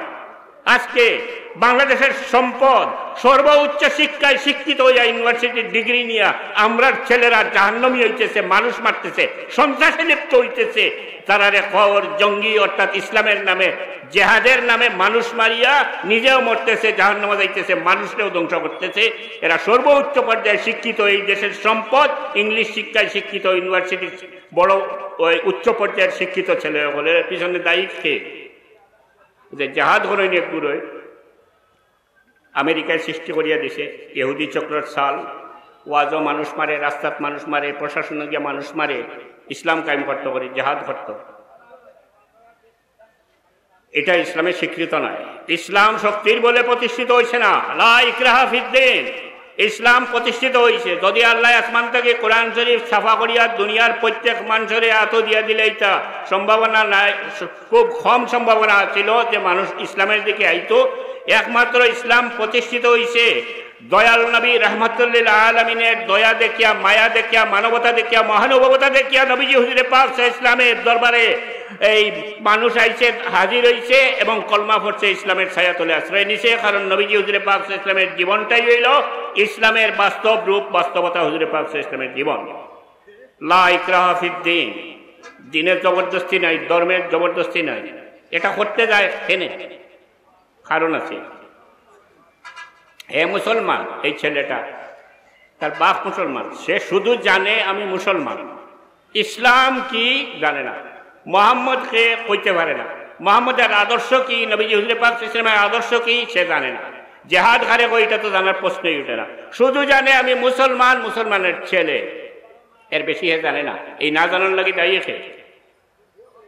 আজকে বাংলাদেশের সম্পদ, সর্বোচ্চ শিক্ষায় শিক্ষিত হইয়া ইউনিভার্সিটির ডিগ্রি নিয়া আমরার ছেলেরা জাহান্নামী হইতেছে, মানুষ মারতেছে, সন্ত্রাসে লিপ্ত হইতেছে। তারারে কওর জঙ্গি, অর্থাৎ ইসলামের নামে, জেহাদের নামে মানুষ মারিয়া নিজেও মরতেছে, জাহান্নামে যাইতেছে, মানুষরেও ধ্বংস করতেছে। এরা সর্বোচ্চ পর্যায়ে শিক্ষিত, এই দেশের সম্পদ, ইংলিশ শিক্ষায় শিক্ষিত, ইউনিভার্সিটির বড় ওই উচ্চ পর্যায়ের শিক্ষিত ছেলে হকলের পিছনে দায়ী কে? যে জেহাদ করইন এক গুরুয়ে আমেরিকায় সৃষ্টি করিয়া দিছে, ইহুদি চক্রর চাল, ওয়াজো মানুষ মারে, রাস্তাত মানুষ মারে, প্রশাসনে গিয়া মানুষ মারে, ইসলাম কায়েম করতো করি, জেহাদ করতো। এটা ইসলামে স্বীকৃত নয়। ইসলাম শক্তির বলে প্রতিষ্ঠিত হইছে না। লা ইকরাহা ফিদ্দিন। ইসলাম প্রতিষ্ঠিত হইছে। যদি আল্লাহ আসমান থাকি কোরআন শরীফ ছাপা করিয়া দুনিয়ার প্রত্যেক মানুষরে আতো দিয়া দিলে, এটা সম্ভাবনা নাই, খুব কম সম্ভাবনা ছিল যে মানুষ ইসলামের দিকে আইতো। একমাত্র ইসলাম প্রতিষ্ঠিত হইছে দয়াল নবী রাহমাতুল্লিল আলামিনের দয়া দেখিয়া, মায়া দেখিয়া, মানবতা দেখিয়া, মহানুভবতা দেখিয়া নবীজি হুজুরে পাক সাল্লাল্লাহু আলাইহি ওয়াসাল্লামের দরবারে এই মানুষ আইছে, হাজির হইছে এবং কলমা পড়ছে, ইসলামের ছায়া তলে আশ্রয় নিছে। কারণ নবীজি হুজুরে পাক সাল্লাল্লাহু আলাইহি ওয়াসাল্লামের জীবনটাই হইল ইসলামের বাস্তব রূপ, বাস্তবতা হুজুরে পাক সাল্লাল্লাহু আলাইহি ওয়াসাল্লামের জীবন। লা ইকরাহা ফিদ্দিন, দিনের জবরদস্তি নাই, ধর্মের জবরদস্তি নাই। এটা করতে যায় কেনে? কারণ আছে। হে মুসলমান, এই ছেলেটা, তার বাপ মুসলমান, সে শুধু জানে আমি মুসলমান, ইসলাম কি জানে না, মোহাম্মদ কে কইতে পারে না, মোহাম্মদের আদর্শ কি, নবীজি হুজুরে পাক সাল্লাল্লাহু আলাইহি ওয়াসাল্লামের আদর্শ কি সে জানে না, জেহাদ কারে কয় এটা তো জানার প্রশ্নই উঠে না, শুধু জানে আমি মুসলমান, মুসলমানের ছেলে, এর বেশি হে জানে না। এই না জানার লাগি দায়ী কে?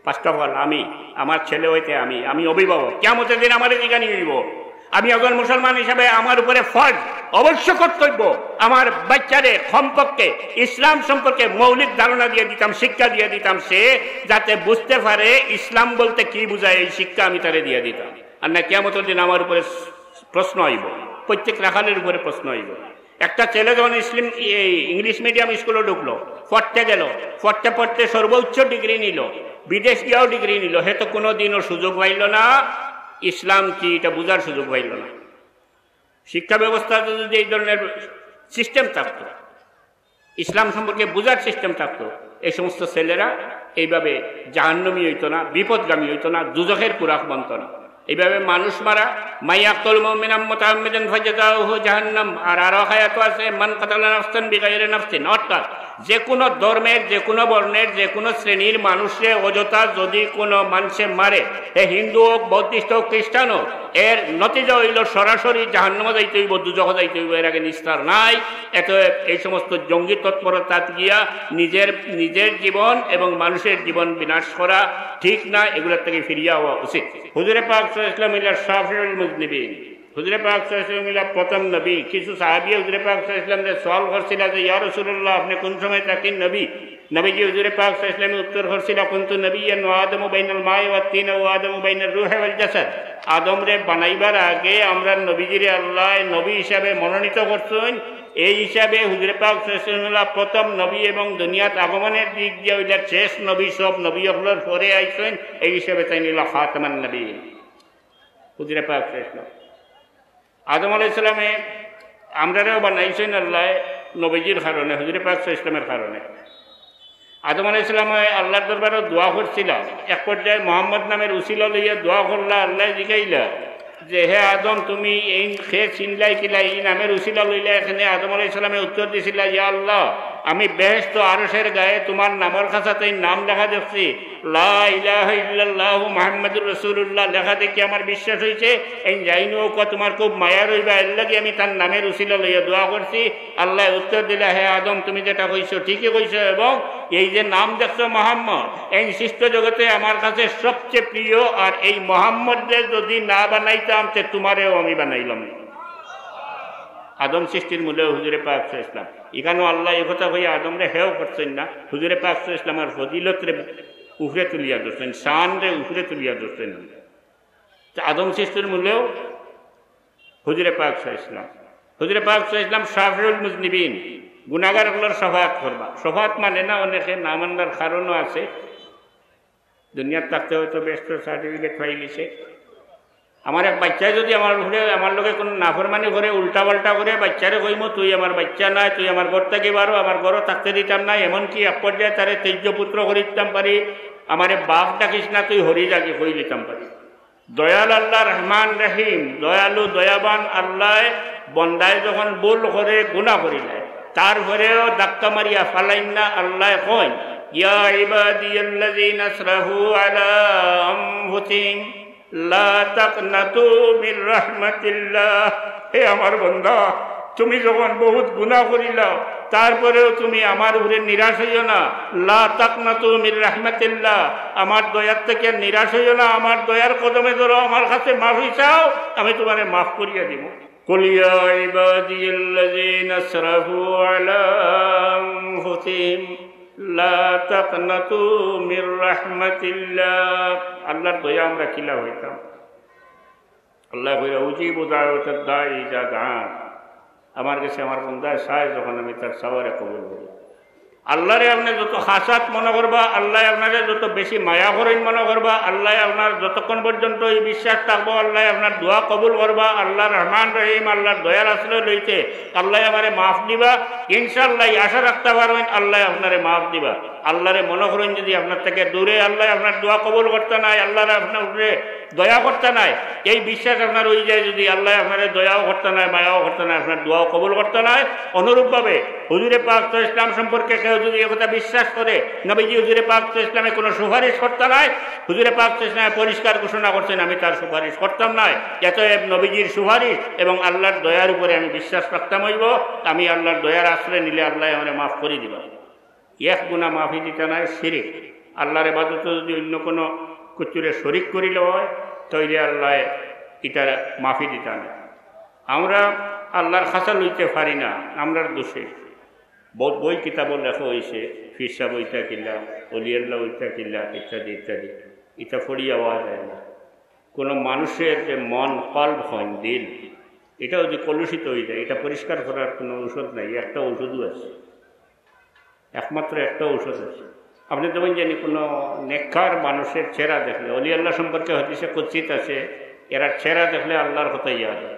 First of all, আমি, আমার ছেলে হইতে আমি, আমি অভিভাবক। কিয়ামতের দিন আমারে জিগানি হইব। আমি একজন মুসলমান হিসাবে আমার উপরে ফরজ, অবশ্য কর্তব্য, আমার বাচ্চারে কমপক্ষে ইসলাম সম্পর্কে মৌলিক ধারণা দিয়ে দিতাম, শিক্ষা দিয়ে দিতাম, সে যাতে বুঝতে পারে ইসলাম বলতে কি বুঝায়, এই শিক্ষা আমি তারে দিয়ে দিতাম। আর না, কিয়ামতের দিন আমার উপরে প্রশ্ন আইব, প্রত্যেক রাখালের উপরে প্রশ্ন আইব। একটা ছেলে যখন ইসলিম-, এই ইংলিশ মিডিয়াম স্কুলে ঢুকলো, পড়তে গেল, পড়তে পড়তে সর্বোচ্চ ডিগ্রি নিল, বিদেশ গিয়াও ডিগ্রি নিল, হে তো কোনো দিনও সুযোগ পাইল না ইসলাম কি এটা বুঝার সুযোগ পাইল না। শিক্ষা ব্যবস্থাতে যদি এই ধরনের সিস্টেম থাকতো, ইসলাম সম্পর্কে বুঝার সিস্টেম থাকতো, এই সমস্ত ছেলেরা এইভাবে জাহান্নামী হইতো না, বিপদগামী হইতো না, দুজখের কুরাক বনতো না। এইভাবে মানুষ মারা, মাই ইয়াকতুল মুমিনাম মুতাআম্মিদান ফাজাযাউহু জাহান্নাম। আর আরো আয়াত আছে, মান কাতালা নাফসান বিগাইরি নাফসিন। অর্থাৎ যে কোনো ধর্মের, যে কোনো বর্ণের, যে কোনো শ্রেণীর মানুষরে অযথা যদি কোনো মানুষে মারে, হে হিন্দু হোক, বৌদ্ধিস্ট হোক, খ্রিস্টান হোক, এর নতিজা হইল সরাসরি জাহান্নামে যাইতে হইব, দুজখে যাইতে হইব, এর আগে নিস্তার নাই। এত এই সমস্ত জঙ্গি তৎপরতাত গিয়া নিজের, নিজের জীবন এবং মানুষের জীবন বিনাশ করা ঠিক না, এগুলোর থেকে ফিরিয়া হওয়া উচিত। হুজুরে পাক সাল্লাল্লাহু আলাইহি ওয়াসাল্লাম ইলা শাফিউল মুজনিবিন। হুজুরে পাক সাল্লাল্লাহু আলাইহি ওয়াসাল্লাম ইলা প্রথম নবী। কিছু সাহাবী হুজুরে পাক সাল্লাল্লাহু আলাইহি ওয়াসাল্লামরে সওয়াল করছিল যে, "ইয়া রাসূলুল্লাহ, আপনি কোন সময় থাকেন নবী?" নবীজি হুজুরে পাক সাল্লাল্লাহু আলাইহি ওয়াসাল্লাম উত্তর করছিল, "কুনতু নাবিয়্যান ওয়া আদামু বাইনাল মাই ওয়াত তিন ওয়া আদামু বাইনার রূহ ওয়াল জাসাদ।" আদমরে বানাইবার আগে আমরা নবীজিরে আল্লাহ নবী হিসাবে মনোনীত করছেন। এই হিসাবে হুজুরে পাক সাল্লাল্লাহু আলাইহি ওয়াসাল্লাম প্রথম নবী এবং দুনিয়াত আগমনের দিক দিয়ে হইলে শেষ নবী, সব নবী অকলর পরে আইছেন, এই হিসাবে তাইন হইলা খাতামান নবী। হুজুরে পাক সাল্লাল্লাহু আলাইহি ওয়াসাল্লাম। আদম আলাইহিস সালামে, আমরারেও বানাইছেন আল্লাহ নবীজির কারণে, হুজুরে পাক সাল্লাল্লাহু আলাইহি ওয়াসাল্লামের কারণে। আদম আলাইহিস সালামে আল্লাহর দরবারো দোয়া করছিলা। এক পর্যায়ে মোহাম্মদ নামের উসিলা লইয়া দোয়া করলা। আল্লায় জিগাইলা যে, "হে আদম, তুমি এইন কে চিনলায় কিলা? ই নামের উসিলা লইলায় কেনে?" আদম আলাইহিস সালামে উত্তর দিছিলা, "ইয়া আল্লাহ, আমি বেহেশতো আরশের গায়ে তুমার নামর খাছাত এইন নাম লেখা দেখছি, লা ইলাহা ইল্লাল্লাহু মুহাম্মাদুর রাসূলুল্লাহ লেখা দেখি আমার বিশ্বাস অইছে। এইন যাইন অউক্কা তুমার খুব মায়ার অইবা, এরলাগি আমি তার নামের উসিলা লইয়া দোয়া করছি।" আল্লায় উত্তর দিলা, "হে আদম, তুমি যেটা কইছো ঠিকই কইছো, এবং এই যে নাম দেখছো মোহাম্মদ, এইন সৃষ্ট জগতে আমার কাছে সবচেয়ে প্রিয়, আর এই মোহাম্মদরে যদি না বানাইতাম, তে তুমারেও আমি বানাইলাম না।" আদম সৃষ্টির মূলেও হুজুরে পাক সাল্লাল্লাহু আলাইহি ওয়াসাল্লাম। ইখানও আল্লায় ই কথা কইয়া আদমরে হেয় করছইন না, হুজুরে পাক সাল্লাল্লাহু আলাইহি ওয়াসাল্লামর ফজিলতরে উপরে তুলিয়া ধরছইন, শানরে উপরে তুলিয়া ধরছইন। তে আদম সৃষ্টির মূলেও হুজুরে পাক সাল্লাল্লাহু আলাইহি ওয়াসাল্লাম। হুজুরে পাক সাল্লাল্লাহু আলাইহি ওয়াসাল্লাম শাফিউল মুজনিবিন, গুনাহগার অকলর শাফাআত করবা। শাফাআত মানে না অনেকে না মানবার কারণও আছে। দুনিয়াত থাকতে হয়তো বেহেশতর সার্টিফিকেট পাইলিছে। আমার এক বাইচ্চায় যদি আমার উপরে, আমার লগে কুনু নাফরমানি করে, উল্টাপাল্টা করে, বাইচ্চারে কইমু, "তুই আমার বাইচ্চা নায়, তুই আমার ঘর থাকি বারো, আমার ঘরো থাকতে দিতাম নায়।" এমনকি এক পর্যায়ে তারে ত্যাজ্য পুত্র করি দিতাম পারি, "আমারে বাপ ডাকিস না, তুই হরি যা গি" কই দিতাম পারি। দয়াল আল্লাহ রহমান রহিম, দয়ালু দয়াবান আল্লায় বন্দায় যখন ভুল করে, গুনাহ করিলায়, তারপরেও ধাক্কা মারিয়া ফালাইন না। আল্লায় কইন, "ইয়া ইবাদিয়াল্লাযীনা আসরাফু আলা আনফুসিহিম লা তাকনাতু মির রাহমাতিল্লাহ।" হে আমার বন্দা, তুমি যখন বহুত গুনাহ করিলাও, তারপরেও তুমি আমার উপরে নিরাশ অইও না। লা তাকনাতু মির রাহমাতিল্লাহ, আমার দয়ার থাকি নিরাশ অইও না, আমার দয়ার কদমে ধরো, আমার কাছে মাফি চাও, আমি তুমারে মাফ করিয়া দিমু। কুল ইয়া ইবাদিয়াল্লাযীনা আসরাফু আলা আনফুসিহিম লা তাকনাতু মির রাহমাতিল্লাহ। আল্লাহর দয়া আমরা কিলা পাইতাম? আল্লায় কইরা, "উজিবু দাওয়াতাদ দাঈ ইযা দাআন।" আমার গেছে আমার বন্দায় চায় যখন, আমি তার চাওয়ারে কবুল করি। আল্লাহরে আপনে যত খাছাত মনো করবা, আল্লায় আপনারে যত বেশি মায়া করইন মনো করবা, আল্লায় আপনার যতক্ষণ পর্যন্ত ই বিশ্বাস থাকবো, আল্লায় আপনার দোয়া কবুল করবা, আল্লাহ রহমান রহিম, আল্লাহর দয়ার আশ্রয় লইতে আল্লায় আমারে মাফ দিবা। ইনশাআল্লাহ, ই আশা রাখতা পারইন, আল্লায় আপনারে মাফ দিবা। আল্লাহরে মনো করইন যদি আপনার থাকি দূরে, আল্লায় আপনার দোয়া কবুল করতা নায়, আল্লাহর আপনার উপরে দয়া করতা নায়, এই বিশ্বাস আপনার অইযায় যদি আল্লায় আপনারে দয়াও করতা নায়, মায়াও করতা নায়, আপনার দোয়াও কবুল করতা নায়। অনুরূপভাবে হুজুরে পাক সাল্লাল্লাহু আলাইহি ওয়াসাল্লাম সম্পর্কে কেউ যদি একথা বিশ্বাস করে, নবীজি হুজুরে পাক সাল্লাল্লাহু আলাইহি ওয়াসাল্লামে কুনু সুপারিশ করতা নায়, হুজুরে পাক সাল্লাল্লাহু আলাইহি ওয়াসাল্লামে পরিষ্কার ঘোষণা করছইন, "আমি তার সুপারিশ করতাম নায়, অতএব নবীজির সুপারিশ এবং আল্লাহর দয়ার উপরে আমি বিশ্বাস রাখতাম অইবো, আমি আল্লাহর দয়ার আশ্রয় নিলে আল্লায় আমারে মাফ করি দিবা।" এক গুনা মাফি দিতা নায়, শিরিক। আল্লাহর ইবাদতো যদি অইন্য কুনু কুচ্চুরে শরিক করিলে অয়, তাইলে আল্লায় ইতার মাফি দিতা নায়। আমরা আল্লাহর খাছা লইতে পারি না, আমরার দোষে। বহুত বই কিতাবো লেখা অইছে, ফিরসা বইতা কিলা, অলিয়াল্লাহ বইতা কিলা, ইত্যাদি ইত্যাদি। ইতা পড়িয়া অওয়া যায় না। কুনু মানুষের যে মন, কলব কইন, দিল, ইটা যদি কলুষিত অইযায়, ইটা পরিষ্কার করার কুনু ঔষধ নাই। একটা ঔষধও আছে, একমাত্র একটা ঔষধ আছে। আপনে দেখইন জানি কুনু নেককার মানুষের চেহারা দেখলে, অলি আল্লাহ সম্পর্কে হাদিসে কুদসিত আছে, এরার চেহারা দেখলে আল্লাহর কথা ইয়াদ অয়,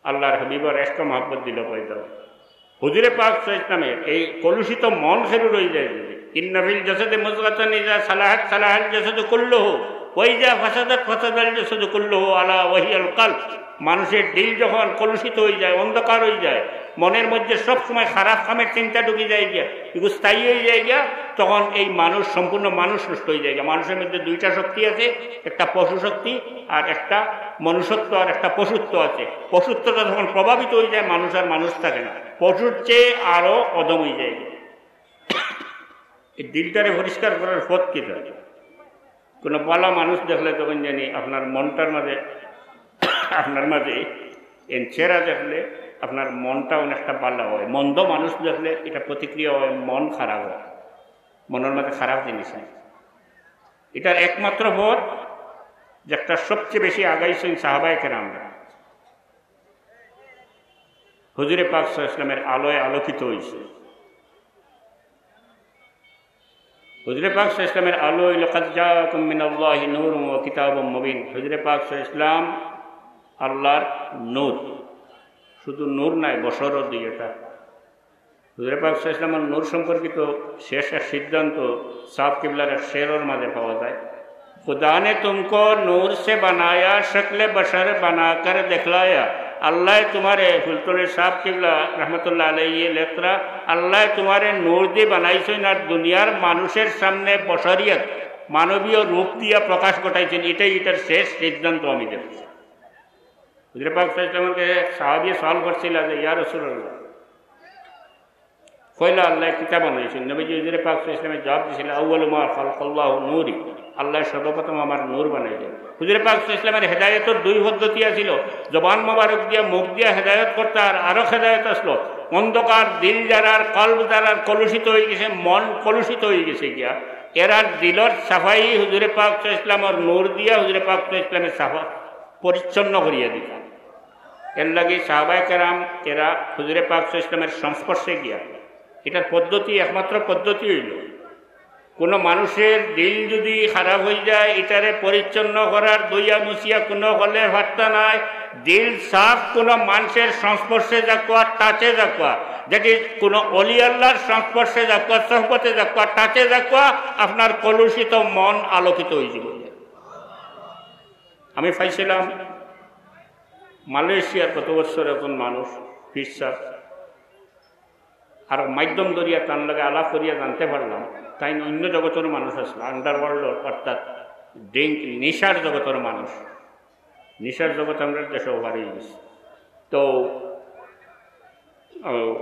আল্লাহর হাবিবর ইশক মহব্বত দিলো পয়দা অয়। হুজুরে পাক সাল্লাল্লাহু আলাইহি ওয়াসাল্লামের এই কলুষিত মন খেরু রই যায় যদি, "ইন্না ফিল জাসাদি মুদগাতান ইযা সালাহাত সালাহাল জাসাদু কুল্লুহু, ওয়া ইযা ফাসাদাত ফাসাদাল জাসাদু কুল্লুহু আলা ওয়া হিয়াল কলব।" মানুষের দিল যখন কলুষিত অই যায়, অন্ধকার অই যায়, মনের মধ্যে সব সময় খারাপ কামের চিন্তা ঢুকি যায় গিয়া, এগু স্থায়ী অই যায় গিয়া, তখন এই মানুষ, সম্পূর্ণ মানুষ নষ্ট অই যায় গিয়া। মানুষের মধ্যে দুইটা শক্তি আছে, একটা পশু শক্তি আর একটা মনুষ্যত্ব আর একটা পশুত্ব আছে। পশুত্বটা যখন প্রভাবিত অই যায়, মানুষ আর মানুষ থাকে না, পশুর চেয়ে আরো অধম অই যায় গিয়া। এই দিলটারে পরিষ্কার করার পথ কিতা? কুনু ভালা মানুষ দেখলে তখন জানি আপনার মনটার মাঝে, আপনার মাঝে এন চেহারা দেখলে আপনার মনটা অনেকটা ভালা অয়। মন্দ মানুষ দেখলে ইটা প্রতিক্রিয়া অয়, মন খারাপ অয়, মনর মাঝে খারাপ জিনিস নাই। ইটার একমাত্র পথ যেটা সবচেয়ে বেশি আগাইছইন সাহাবায়ে কেরামরা। হুজুরে পাক সাল্লাল্লাহু আলাইহি ওয়াসাল্লামের আলোয় আলোকিত অইছে। হুজুরে পাক সাল্লাল্লাহু আলাইহি ওয়াসাল্লামের আলো অইলো, "কাদ জাআকুম মিনাল্লাহি নূরুন ওয়া কিতাবুম মুবিন।" হুজুরে পাক সাল্লাল্লাহু আলাইহি ওয়াসাল্লাম আল্লাহর নূর, শুধু নূর নায়, বশরও দুইটা। হুজুরে পাক সাল্লাল্লাহু আলাইহি ওয়াসাল্লামর নূর সম্পর্কিত শেষ এক সিদ্ধান্ত সাব কিবলার এক শেরর মাঝে পাওয়া যায়। "খুদা নে তুমকো নূর সে বানায়া, শক্লে বশর বানা কর দেখলায়া।" আল্লায় তুমারে, ফুলতলি সাব কিবলা রহমতুল্লাহ আলাইহি লেখরা, "আল্লায় তুমারে নূর দি বানাইছইন আর দুনিয়ার মানুষের সামনে বশরিয়ত, মানবীয় রূপ দিয়া প্রকাশ ঘটাইছইন, ইটাই ইটার শেষ সিদ্ধান্ত আমি দেখছি।" হুজুরে পাক সাল্লাল্লাহু আলাইহি ওয়াসাল্লামর কাছে এক সাহাবী সওয়াল করছিলা যে, "ইয়া রাসূলুল্লাহ, পয়লা আল্লায় কিতা বানাইছইন?" নবীজি হুজুরে পাক সাল্লাল্লাহু আলাইহি ওয়াসাল্লামে জবাব দিছিলা, "আউয়ালু মা খালাকাল্লাহু নূরি।" আল্লায় সর্বপ্রথম আমার নূর বানাইছইন। হুজুরে পাক সাল্লাল্লাহু আলাইহি ওয়াসাল্লামর হেদায়েতর দুই পদ্ধতি আছিল, জবান মোবারক দিয়া, মুখ দিয়া হেদায়েত করতা, আর আরো হেদায়েত আছিল, অন্ধকার দিল যারার, কলব যারার কলুষিত অই গেছে, মন কলুষিত অই গেছে গিয়া, এরার দিলর সাফাই হুজুরে পাক সাল্লাল্লাহু আলাইহি ওয়াসাল্লামর নূর দিয়া হুজুরে পাক সাল্লাল্লাহু আলাইহি ওয়াসাল্লামে সাফা পরিচ্ছন্ন করিয়া দিতা। এর লাগি সাহাবায়ে কেরাম এরা হুজুরে পাক সাল্লাল্লাহু আলাইহি ওয়াসাল্লামর সংস্পর্শে গিয়া, ইটার পদ্ধতি, একমাত্র পদ্ধতি অইল, কোনো মানুষের দিল যদি খারাপ অই যায়, ইটারে পরিচ্ছন্ন করার, ধইয়া মুছিয়া কোনো হলে ফাটতা নাই, দিল সাফ কোনো মানুষের সংস্পর্শে যাকুয়া, টাচে যাকুয়া, যেটি কোনো অলি আল্লাহর সংস্পর্শে যাকুয়া, সোহবতে যাকুয়া, টাচে যাকুয়া, আপনার কলুষিত মন আলোকিত অই যাইব। আমি পাইছিলাম মালয়েশিয়ার গত বছর একজন মানুষ, ফিরসাব, আর মাধ্যম ধরিয়া তান লগে আলাপ করিয়া জানতে পারলাম, তাইন অন্য জগতর মানুষ আছিল, আন্ডারওয়ার্ল্ড, অর্থাৎ ড্রিঙ্ক, নেশার জগতর মানুষ। নেশার জগত আমরার দেশো বার অই গেছে। তো, ও,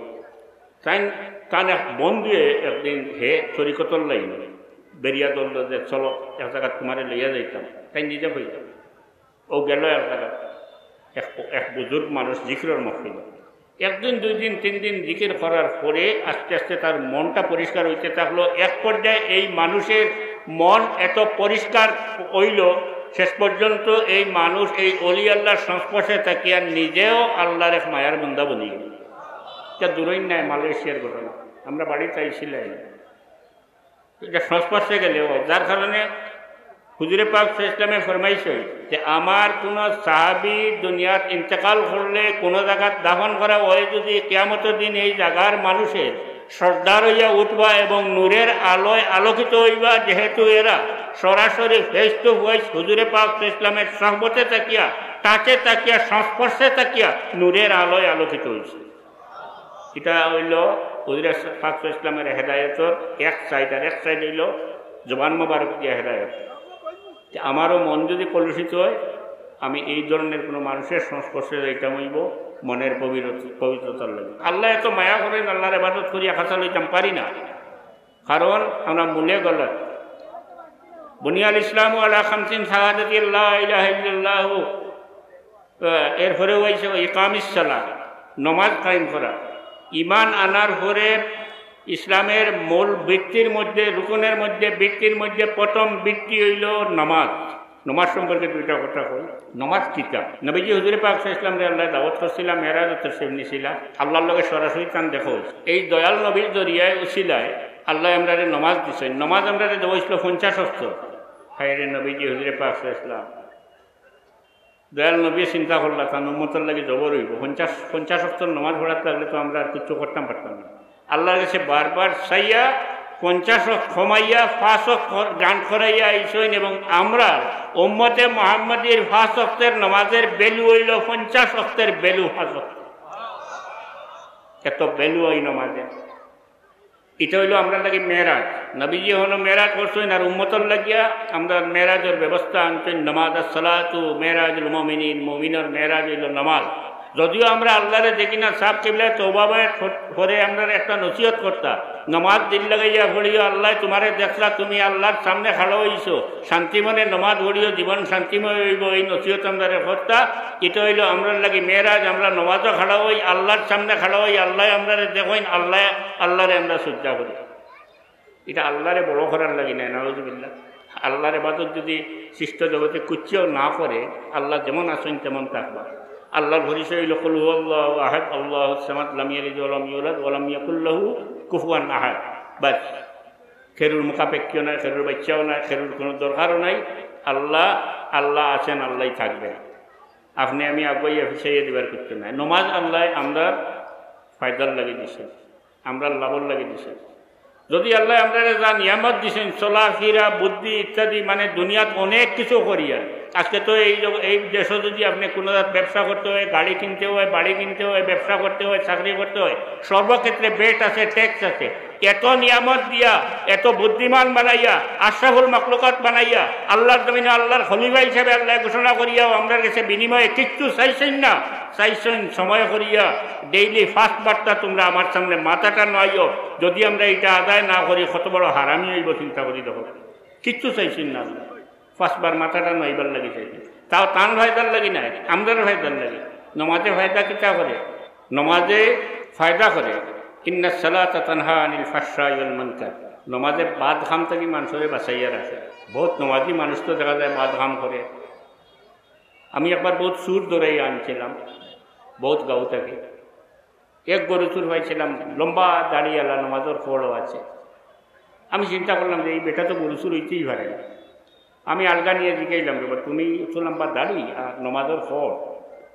তাইন, তান এক বন্ধুয়ে একদিন হে তরিকতর লাইনে বেরিয়া ধরল যে, "চলো, এক জাগাত তুমারে লইয়া যাইতাম।" তাইন নিজে কইল। ও গেল এক জাগাত, এক, এক বুজুর্গ মানুষ জিকিরর মহফিল। একদিন, দুই দিন, তিন দিন জিকির করার পরে আস্তে আস্তে তার মনটা পরিষ্কার অইতে থাকলো। এক পর্যায়ে এই মানুষের মন এত পরিষ্কার অইল, শেষ পর্যন্ত এই মানুষ এই অলি আল্লাহর সংস্পর্শে থাকিয়া নিজেও আল্লাহর এক মায়ার বান্দা বনি গেল। ইটা দূরই নাই, মালয়েশিয়ার ঘটনা। আমরা বাড়িত আইছিলাম, ইটা সংস্পর্শে গেলেও, যার কারণে হুজুরে পাক সাল্লাল্লাহু আলাইহি ওয়াসাল্লামে ফরমাইছইন যে, "আমার কোনো সাহাবী দুনিয়াত ইন্তেকাল করলে, কোনো জাগাত দাফন করা অয় যদি, কিয়ামতর দিন এই জাগার মানুষে সর্দার অইয়া উঠবা এবং নূরের আলোয় আলোকিত অইবা, যেহেতু এরা সরাসরি face to face হুজুরে পাক সাল্লাল্লাহু আলাইহি ওয়াসাল্লামের সোহবতে থাকিয়া, টাচে থাকিয়া, সংস্পর্শে থাকিয়া নূরের আলোয় আলোকিত অইছে।" ইটা অইল হুজুরে পাক সাল্লাল্লাহু আলাইহি ওয়াসাল্লামের হেদায়েতর এক সাইড, আর এক সাইড অইল জবান মোবারক দিয়া হেদায়েত। তে আমারও মন যদি কলুষিত অয়, আমি এই ধরনের কোনো মানুষের সংস্পর্শে যাইতাম অইব মনের পবিত্র-, পবিত্রতার লাগি। আল্লায় এত মায়া করইন, আল্লাহর ইবাদত করিয়া খাতা লইতাম পারি না, কারণ আমরা মূলে গলত। বুনিয়াল ইসলামু আলা খামসিন, শাহাদাতি আল্লা ইলাহা ইল্লাল্লাহু, আহ, এরপরেও অইছে ইকামিস সালাহ, নমাজ কায়েম করা। ঈমান আনার পরে ইসলামের মূল ভিত্তির মধ্যে, রুকনের মধ্যে, ভিত্তির মধ্যে প্রথম ভিত্তি অইল নমাজ। নমাজ সম্পর্কে দুইটা কথা কই। নমাজ কিতা? নবীজি হুজুরে পাক সাল্লাল্লাহু আলাইহি ওয়াসাল্লামরে আল্লায় দাওয়াত করছিলা, মেরাজো তশরিফ নিছিলা, আল্লাহর লগে সরাসরি তান দেখা অইছে। এই দয়াল নবীর জরিয়ায়, উসিলায় আল্লায় আমরারে নমাজ দিছইন। নমাজ আমরারে দেওয়া অইছিল পঞ্চাশ ওয়াক্ত। হায়রে নবীজি হুজুরে পাক সাল্লাল্লাহু আলাইহি ওয়াসাল্লাম, দয়াল নবী চিন্তা করলা, তান উম্মতর লাগি জবর অইব। পঞ্চাশ, পঞ্চাশ ওয়াক্তর নমাজ পড়াত লাগলে তো আমরা আর কিচ্ছু করতাম পারতাম না। আল্লাহর কাছে বারবার চাইয়া পঞ্চাশ ওয়াক্ত কমাইয়া পাঁচ ওয়াক্ত কর-, দান করাইয়া আইছইন এবং আমরার উম্মতে মুহাম্মদীর পাঁচ ওয়াক্তের নমাজের ভ্যালু অইল পঞ্চাশ ওয়াক্তের ভ্যালু পাঁচ ওয়াক্ত। এত ভ্যালু অই নমাজের। ইটা অইল আমরার লাগি মেরাজ। নবীজি অখন মেরাজ করছইন আর উম্মতর লাগিয়া আমরার মেরাজর ব্যবস্থা আনছইন। নমাজ, আসসালাতু মেরাজুল মুমিনিন, মুমিনর মেরাজ অইল নমাজ। যদিও আমরা আল্লাহরে দেখি না, সাব কিবলায় তওবা বায়াত পরে আমরারে একটা নসিহত করতা, নমাজ দিল লাগাইয়া পড়িও, আল্লায় তুমারে দেখলা, তুমি আল্লাহর সামনে খাড়া অইছো, শান্তি মনে নমাজ পড়িও, জীবন শান্তিময় অইব, এই নসিহত আমরারে করতা। ইটা অইল আমরার লাগি মেরাজ। আমরা নমাজো খাড়া অই, আল্লাহর সামনে খাড়া অই, আল্লায় আমরারে দেখইন, আল্লায়, আল্লাহরে আমরা সজদা করি। ইটা আল্লাহরে বড় করার লাগি নায়, নাউজুবিল্লাহ। আল্লাহর ইবাদত যদি সৃষ্ট জগতে কুচ্ছিও না করে, আল্লাহ যেমন আছইন তেমন থাকবা। আল্লাহর পরিচয় অইল কুল হুয়াল্লাহু আহাদ, আল্লাহুস সামাদ, লাম ইয়ালিদ ওয়া লাম ইউলাদ ওয়া লাম ইয়াকুল লাহু কুফুয়ান আহাদ। বাস। কেউর মুখাপেক্ষীও নায়, কেউর বাচ্চাও নায়, কেউর কোনো দরকারও নাই। আল্লাহ, আল্লাহ আছেন, আল্লাহই থাকবেন। আপনে আমি আগুয়াইয়া পিছাইয়া দিবার কিচ্ছু নাই। নমাজ আল্লায় আমরার ফায়দার লাগি দিছইন। আমরার লাভর লাগি দিছইন। যদি আল্লায় আমরারে যা নিয়ামত দিছইন, চলাফিরা, বুদ্ধি ইত্যাদি, মানে দুনিয়াত অনেক কিছু করিয়া, আজকে তো এই জগ-, এই দেশো যদি আপনে কুনু জাত ব্যবসা করতে অয়, গাড়ি কিনতে অয়, বাড়ি কিনতে অয়, ব্যবসা করতে অয়, চাকরি করতে অয়, সর্বক্ষেত্রে ভ্যাট আছে, ট্যাক্স আছে। এত নিয়ামত দিয়া, এত বুদ্ধিমান বানাইয়া, আশরাফুল মাখলুকাত বানাইয়া, আল্লার জমিনো আল্লার খলিফা হিসাবে আল্লায় ঘোষণা করিয়াও আমরার গেছে বিনিময়ে কিচ্ছু চাইছইন না। চাইছইন সময় করিয়া ডেইলি পাঁচ বারটা তুমরা আমার সামনে মাথাটা নুয়াইও। যদি আমরা ইটা আদায় না করি, কত বড় হারামি অইবো, চিন্তা করি দেখো। কিচ্ছু চাইছইন না আল্লায়। পাঁচবার মাথাটা নুয়াইবার লাগি চাইছইন, তাও তান ফায়দার লাগি নায়, আমরার ফায়দার লাগি। নমাজে ফায়দা কিতা করে? নমাজে ফায়দা করে। ইন্নাস সালাতা তানহা আনিল ফাহশাই ওয়াল মুনকার। নমাজে বাদ কাম থাকি মানষরে বাঁচাইয়া রাখে। বউত নমাজি মানুষ তো দেখা যায় বাদ কাম করে। আমি একবার বউত চুর ধরাইয়া আনছিলাম, বউত গাঁও থাকি। এক গরু চুর পাইছিলাম, লম্বা দাড়িআলা, নমাজর খড়ও আছে। আমি চিন্তা করলাম যে এই বেটা তো গরু চুর অইতেই পারে না। আমি আলগা নিয়া জিগাইলাম, "রে বা, তুমি অত লম্বা দাড়ি আর নমাজর খড়,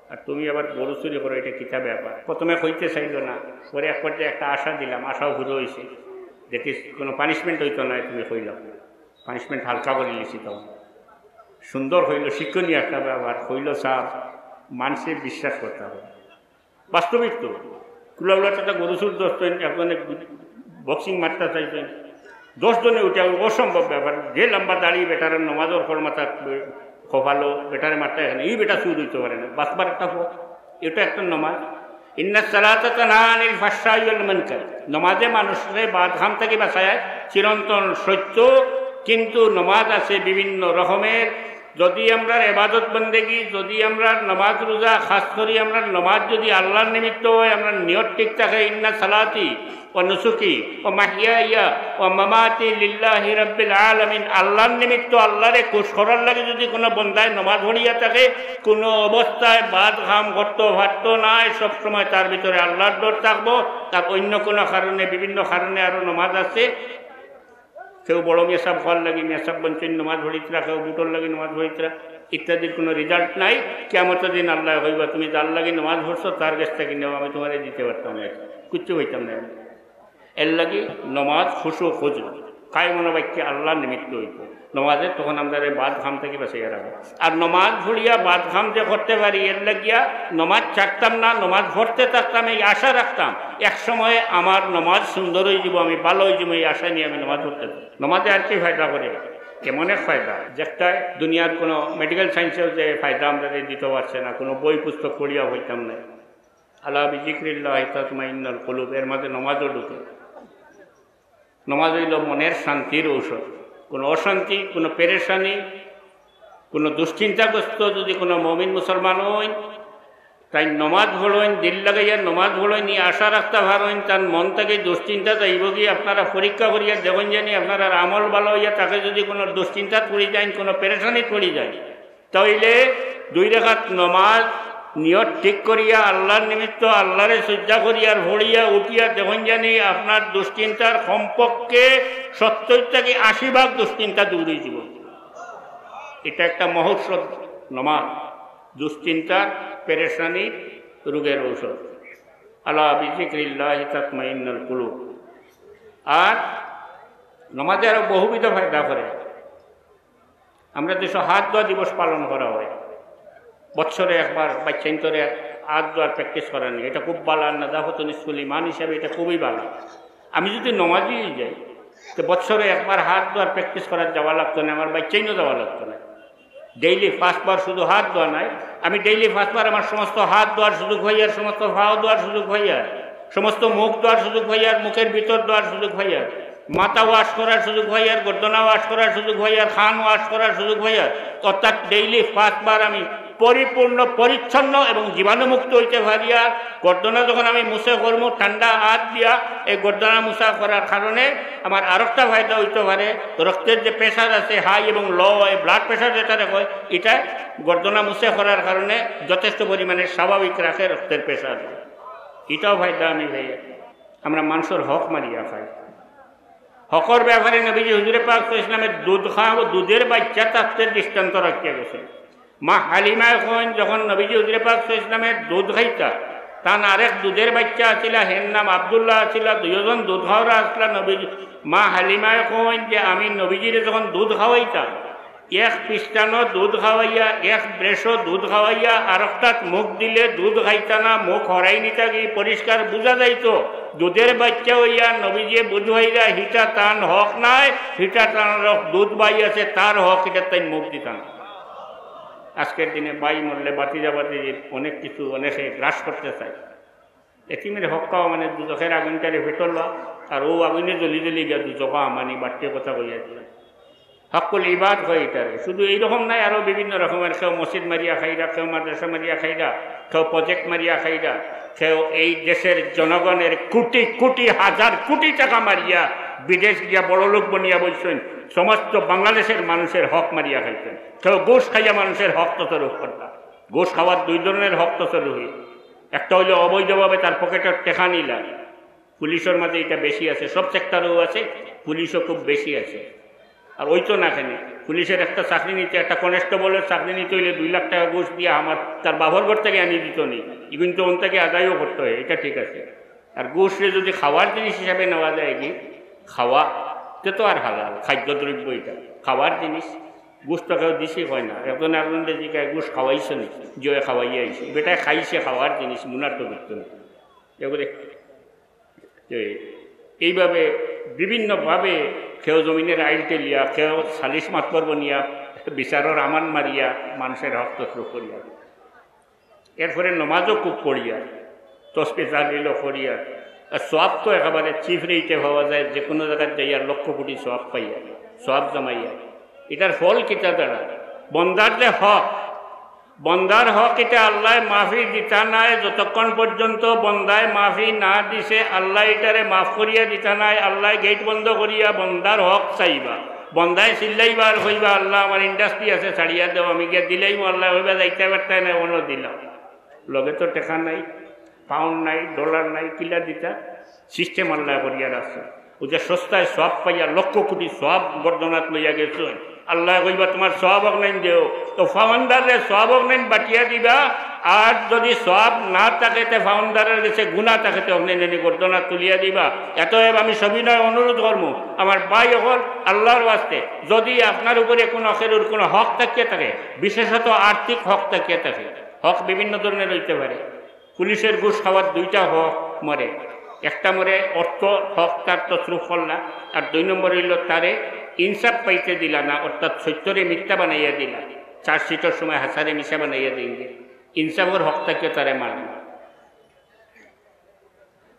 আর তুমি আবার গরু চুরি করো, ইটা কিতা ব্যাপার?" প্রথমে কইতে চাইলো না, পরে এক পর্যায়ে একটা আশা দিলাম, আশাও পুরা অইছে। দেখি, কুনু পানিশমেন্ট অইতো নায়, তুমি কইলাও, পানিশমেন্ট হালকা করিলিছি। তখন সুন্দর কইলো, শিক্ষণীয় একটা ব্যাপার কইলো, "সাব, মানষে বিশ্বাস করতা অয়।" বাস্তবিক তো, কুলাউলা একটা গরু চুর ধরছইন, একজনে বক্সিং মারতা চাইছইন, দশ জনে উঠে, অসম্ভব ব্যাপার। যে লম্বা দাড়ি বেটার, নমাজর খড় মাথাত খোপালো, বেটারে মারতা এখানে, ই বেটা চুর অইতে পারে না, বাঁচবার একটা পথ, ইটা একটা নমাজ। ইন্নাস সালাতা তানহা আনিল ফাহশাই ওয়াল মুনকার। নমাজে মানষরে বাদ কাম থাকি বাঁচায়, চিরন্তন সত্য। কিন্তু নমাজ আছে বিভিন্ন রকমের। যদি আমরার ইবাদত বন্দেগি, যদি আমরার নমাজ রোজা, খাস করি আমরার নমাজ যদি আল্লার নিমিত্ত অয়, আমরার নিয়ত ঠিক থাকে, ইন্না সালাতি ওয়া নুসুকি ওয়া মাহইয়ায়া ওয়া মামাতি লিল্লাহি রাব্বিল আলামিন, আল্লার নিমিত্ত, আল্লারে খুশ করার লাগি যদি কুনু বন্দায় নমাজ পড়িয়া থাকে, কুনু অবস্থায় বাদ কাম করতো পারতো নায়, সবসময় তার ভিতরে আল্লার ডর থাকবো। তার অইন্য কুনু কারণে, বিভিন্ন কারণে আরো নমাজ আছে, কেউ বড় মেসাব হওয়ার লাগি মেসাব বনছইন নমাজ পড়িতরা, কেউ ভোটর লাগি নমাজ পড়িতরা, ইত্যাদির কুনু রেজাল্ট নাই। কিয়ামতর দিন আল্লায় কইবা, "তুমি যার লাগি নমাজ পড়ছো, তার গেছ থাকি নেও, আমি তুমারে দিতে পারতাম না, কিচ্ছু পাইতাম না।" এর লাগি নমাজ খুশু খুজু, কায় মনোবাক্যে আল্লার নিমিত্ত অইবো। নমাজে তখন আমরারে বাদ কাম থাকি বাঁচাইয়া রাখে। আর নমাজ পড়িয়া বাদ কাম যে করতে পারি, এর লাগিয়া নমাজ ছাড়তাম না, নমাজ পড়তে থাকতাম, এই আশা রাখতাম, এক সময় আমার নমাজ সুন্দর অইযিবো, আমি ভালা অইযিমু, এই আশা নিয়া আমি নমাজ পড়তে থাকি। নমাজে আর কি ফায়দা করে? এমন এক ফায়দা, যেটায় দুনিয়ার কুনু মেডিকেল সায়েন্সেও যে ফায়দা আমরারে দিতে পারছে না, কুনু বই পুস্তক পড়িয়া পাইতাম না। আলা বিযিকরিল্লাহি তাতমাইন্নুল কুলুব, এর মাঝে নমাজও ঢুকে। নমাজ অইলো মনের শান্তির ঔষধ। কুনু অশান্তি, কুনু পেরেশানি, কুনু দুশ্চিন্তাগ্রস্ত যদি কুনু মুমিন মুসলমান অইন, তাইন নমাজ পড়ইন, দিল লাগাইয়া নমাজ পড়ইন, ই আশা রাখতা পারইন, তান মন থাকি দুশ্চিন্তা যাইবোগি। আপনারা পরীক্ষা করিয়া দেখইন জানি, আপনারার আমল ভালা অইয়া থাকে যদি কুনু দুশ্চিন্তাত পড়ি যাইন, কুনু পেরেশানিত পড়ি যাইন, তাইলে দুই রাকাত নমাজ নিয়ত ঠিক করিয়া আল্লার নিমিত্ত আল্লারে সিজদা করিয়া আর পড়িয়া উঠিয়া দেখইন জানি আপনার দুশ্চিন্তার কমপক্ষে সত্তর থাকি আশি ভাগ দুশ্চিন্তা দূর অইযিবো। ইটা একটা মহৌষধ নমাজ, দুশ্চিন্তার, পেরেশানির, রোগের ঔষধ। আলা বিযিকরিল্লাহি তাতমাইন্নুল কুলুব। আর নমাজে আরো বহুবিধ ফায়দা করে। আমরার দেশো হাত ধোয়া দিবস পালন করা অয়। বছরে একবার বাচ্চাইন্তরে হাত ধোয়ার প্র্যাকটিস করানি, ইটা খুব ভালা। নাজাফাতুন নিসফুল ঈমান হিসাবে ইটা খুবই ভালা। আমি যদি নমাজি অই যাই, তে বছরে একবার হাত ধোয়ার প্র্যাকটিস করাত যাওয়া লাগতো নায়, আমার বাচ্চাইনও যাওয়া লাগতো নায়। ডেইলি পাঁচবার শুধু হাত ধোয়া নায়, আমি ডেইলি পাঁচবার আমার সমস্ত হাত ধোয়ার সুযোগ পাইয়ার, সমস্ত পাও ধোয়ার সুযোগ পাইয়ার, সমস্ত মুখ ধোয়ার সুযোগ পাইয়ার, মুখের ভিতর ধোয়ার সুযোগ পাইয়ার, মাথা ওয়াশ করার সুযোগ পাইয়ার, গর্দনা ওয়াশ করার সুযোগ পাইয়ার, কান ওয়াশ করার সুযোগ পাইয়ার। অর্থাৎ ডেইলি পাঁচবার আমি পরিপূর্ণ পরিচ্ছন্ন এবং জীবাণুমুক্ত অইতে পারিয়ার। গর্দনা যখন আমি মুছে করমু ঠান্ডা হাত দিয়া, এই গর্দনা মুছা করার কারণে আমার আরোকটা ফায়দা অইতে পারে, রক্তের যে প্রেশার আছে, হাই এবং লো, এই ব্লাড প্রেশার যেটারে কয়, ইটা গর্দনা মুছে করার কারণে যথেষ্ট পরিমাণে স্বাভাবিক রাখে রক্তের প্রেশার। ইটাও ফায়দা আমি পাই। আমরা মানষর হক মারিয়া খাই। হকর ব্যাপারে নবীজি হুজুরে পাক সাল্লাল্লাহু আলাইহি ওয়াসাল্লামে দুধ খাওয়া ও দুধের বাচ্চা থাকতে দৃষ্টান্ত রাখিয়া গেছেন। মা হালিমায় কইন, যখন নবীজি হুজুরে পাক সাল্লাল্লাহু আলাইহি ওয়াসাল্লামে দুধ খাইতা, তান আরেক দুধের বাচ্চা আছিলা, হের নাম আব্দুল্লাহ আছিলা, দুইজন দুধ খাওয়ারা আছিলা। নবীজি, মা হালিমায় কইন যে আমি নবীজিরে যখন দুধ খাওয়াইতাম, এক পিস্তানো দুধ খাওয়াইয়া, এক ব্রেশো দুধ খাওয়াইয়া, আরকটাত মুখ দিলে দুধ খাইতা না, মুখ হরাই নিতা কি পরিষ্কার বুঝা যাইতো। দুধের বাচ্চা অইয়া নবীজিয়ে বুঝাইরা, হিটা তান হক নায়, হিটা তান হক দুধ বাই আছে, তার হক, হিটা তাইন মুখ দিতা না। আজকের দিনে বাই মরলে ভাতিজা ভাতিজির অনেক কিছু অনেকে গ্রাস করতে চায়। এতিমের হক খাওয়া মানে দুজখের আগুনটারে পেটো লওয়া, আর অউ আগুনে জ্বলি জ্বলি গিয়া দুজখো হামানি, বাট্টি কথা কইয়া দিলাম। হক্কুল ইবাদ হয় ইটারে। শুধু এইরকম নায়, আরো বিভিন্ন রকমের, কেউ মসজিদ মারিয়া খাইরা, কেউ মাদ্রাসা মারিয়া খাইরা, কেউ প্রজেক্ট মারিয়া খাইরা, কেউ এই দেশের জনগণের কোটি কোটি, হাজার কোটি টাকা মারিয়া বিদেশ গিয়া বড় লোক বনিয়া বইছইন, সমস্ত বাংলাদেশের মানুষের হক মারিয়া খাইছইন। কেউ ঘুষ খাইয়া মানুষের হক তসরুফ করতা। ঘুষ খাওয়ার দুই ধরনের হক তসরুফি, একটা অইলো অবৈধভাবে তার পকেটর টেকা নিলা, পুলিশর মাঝে ইটা বেশি আছে, সব সেক্টরেও আছে, পুলিশও খুব বেশি আছে। আর অইতো না কেনে, পুলিশের একটা চাকরি নিতে, একটা কনস্টেবলের চাকরি নিতে অইলে দুই লাখ টাকা ঘুষ দিয়া আমার তার বাপর ঘর থাকি আনি দিতো নি, ইগুন তো অন থাকি আদায়ও করতে হয়, ইটা ঠিক আছে। আর ঘুষরে যদি খাওয়ার জিনিস হিসাবে নেওয়া যায় কি, খাওয়া, তে তো আর হালাল খাদ্যদ্রব্য, ইটা খাওয়ার জিনিস। ঘুষ তো কেউ দিছি কয় না, একজন আরকজনরে জিগায়, "ঘুষ খাওয়াইছো নি?" "জি অয়, খাওয়াইয়া আইছি।" বেটায় খাইছে খাওয়ার জিনিস, মুনার তো করতো না। এগুলি তো এইভাবে বিভিন্নভাবে কেউ জমিনের আইল টেলিয়া, কেউ সালিশ মাতবর বনিয়া, বিচারর আমান মারিয়া, মানুষের হক তসরুফ করিয়া। এরপরে নমাজও খুব পড়িয়া, তসবি তাহলিলও করিয়া। আর সওয়াব তো একেবারে চিফ রেটে পাওয়া যায়, যে কোনো জাগাত যাইয়া লক্ষ কোটি সওয়াব পাইয়া, সওয়াব জমাইয়া। ইটার ফল কিতা দাঁড়ায়? বন্দার যে হক, বন্দার হক ইটা আল্লায় মাফি দিতা নায়, যতক্ষণ পর্যন্ত বন্দায় মাফি না দিছে, আল্লায় ইটারে মাফ করিয়া দিতা নায়। আল্লায় গেট বন্ধ করিয়া বন্দার হক চাইবা, বন্দায় চিল্লাইবা আর কইবা, "আল্লাহ, আমার ইন্ডাস্ট্রি আছে, ছাড়িয়া দেও, আমি গিয়া দিলাইমু।" আল্লায় কইবা, "যাইতা পারতায় নায়, অনো দিলাও।" লগে তো টেকা নাই, পাউন্ড নাই, ডলার নাই, কিলা দিতা? সিস্টেম আল্লায় করিয়া রাখছে। অউ যে সস্তায় সওয়াব পাইয়া লক্ষ কোটি সওয়াব গর্দনাত লইয়া গেছইন, আল্লায় কইবা, "তুমার সওয়াব অকনাইন দেও।" তো ফাওয়ান্দাররে সওয়াব অকনাইন বাটিয়া দিবা, আর যদি সওয়াব না থাকে, তে ফাওয়ান্দারের গেছে গুনা থাকে, তে অকনাইন এনে গর্দনাত তুলিয়া দিবা। অতএব আমি সবিনয় অনুরোধ করমু, আমার ভাই অকল, আল্লাহর ওয়াস্তে, যদি আপনার উপরে কোনো খেরুর কোনো হক থাকিয়া থাকে, বিশেষত আর্থিক হক থাকিয়া থাকে, হক বিভিন্ন ধরনের অইতে পারে, পুলিশের ঘুষ খাওয়ার দুইটা হক মরে, একটা মরে অর্থ হক তার তসরুফ করলা, আর দুই নম্বর অইলো তারে ইনসাফ পাইতে দিলা না, অর্থাৎ সত্যরে মিথ্যা বানাইয়া দিলা, চার্জশিটর সময় হাছারে মিছা বানাইয়া দিন যে ইনসাফর হক থাকিয়া তারে মারলা।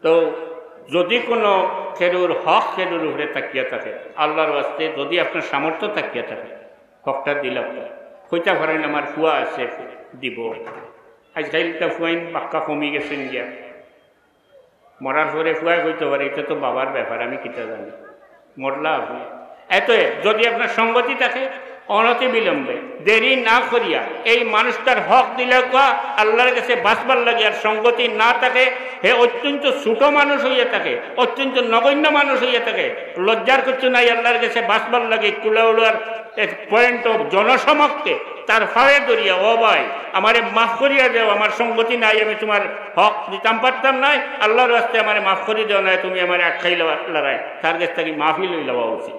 তো যদি কোনো খেরুর হক খেরুর উপরে থাকিয়া থাকে, আল্লাহর ওয়াস্তে যদি আপনার সামর্থ্য থাকিয়া থাকে, হকটা দিলাম, কইতা পারেন, "আমার ফুয়া আছে, দিব।" আজকাল তা ফুয়াইন বাক্কা কমি গেছেন গিয়া। মরার পরে ফুয়ায় কইতে পারে, "ইটা তো বাবার ব্যাপার, আমি কিতা জানি।" মরলা আপনি। অতএব যদি আপনার সঙ্গতি থাকে, অনতি বিলম্বে, দেরি না করিয়া এই মানুষটার হক দিলাউক্কা আল্লাহর গেছে বাঁচবার লাগি। আর সঙ্গতি না থাকে, হে অত্যন্ত ছোট মানুষ অইয়া থাকে, অত্যন্ত নগণ্য মানুষ অইয়া থাকে, লজ্জার কিচ্ছু নাই আল্লাহর গেছে বাঁচবার লাগি। কুলাউড়ার এক পয়েন্ট অফ জনসমক্ষে তার পায়ে ধরিয়া, "ও ভাই, আমারে মাফ করিয়া দেও, আমার সঙ্গতি নাই, আমি তুমার হক দিতাম পারতাম নায়, আল্লাহর ওয়াস্তে আমারে মাফ করি দেও, নায় তুমি আমারে আটকাইলা লড়াই।" তার গেছ থাকি মাফি লই লওয়া উচিত।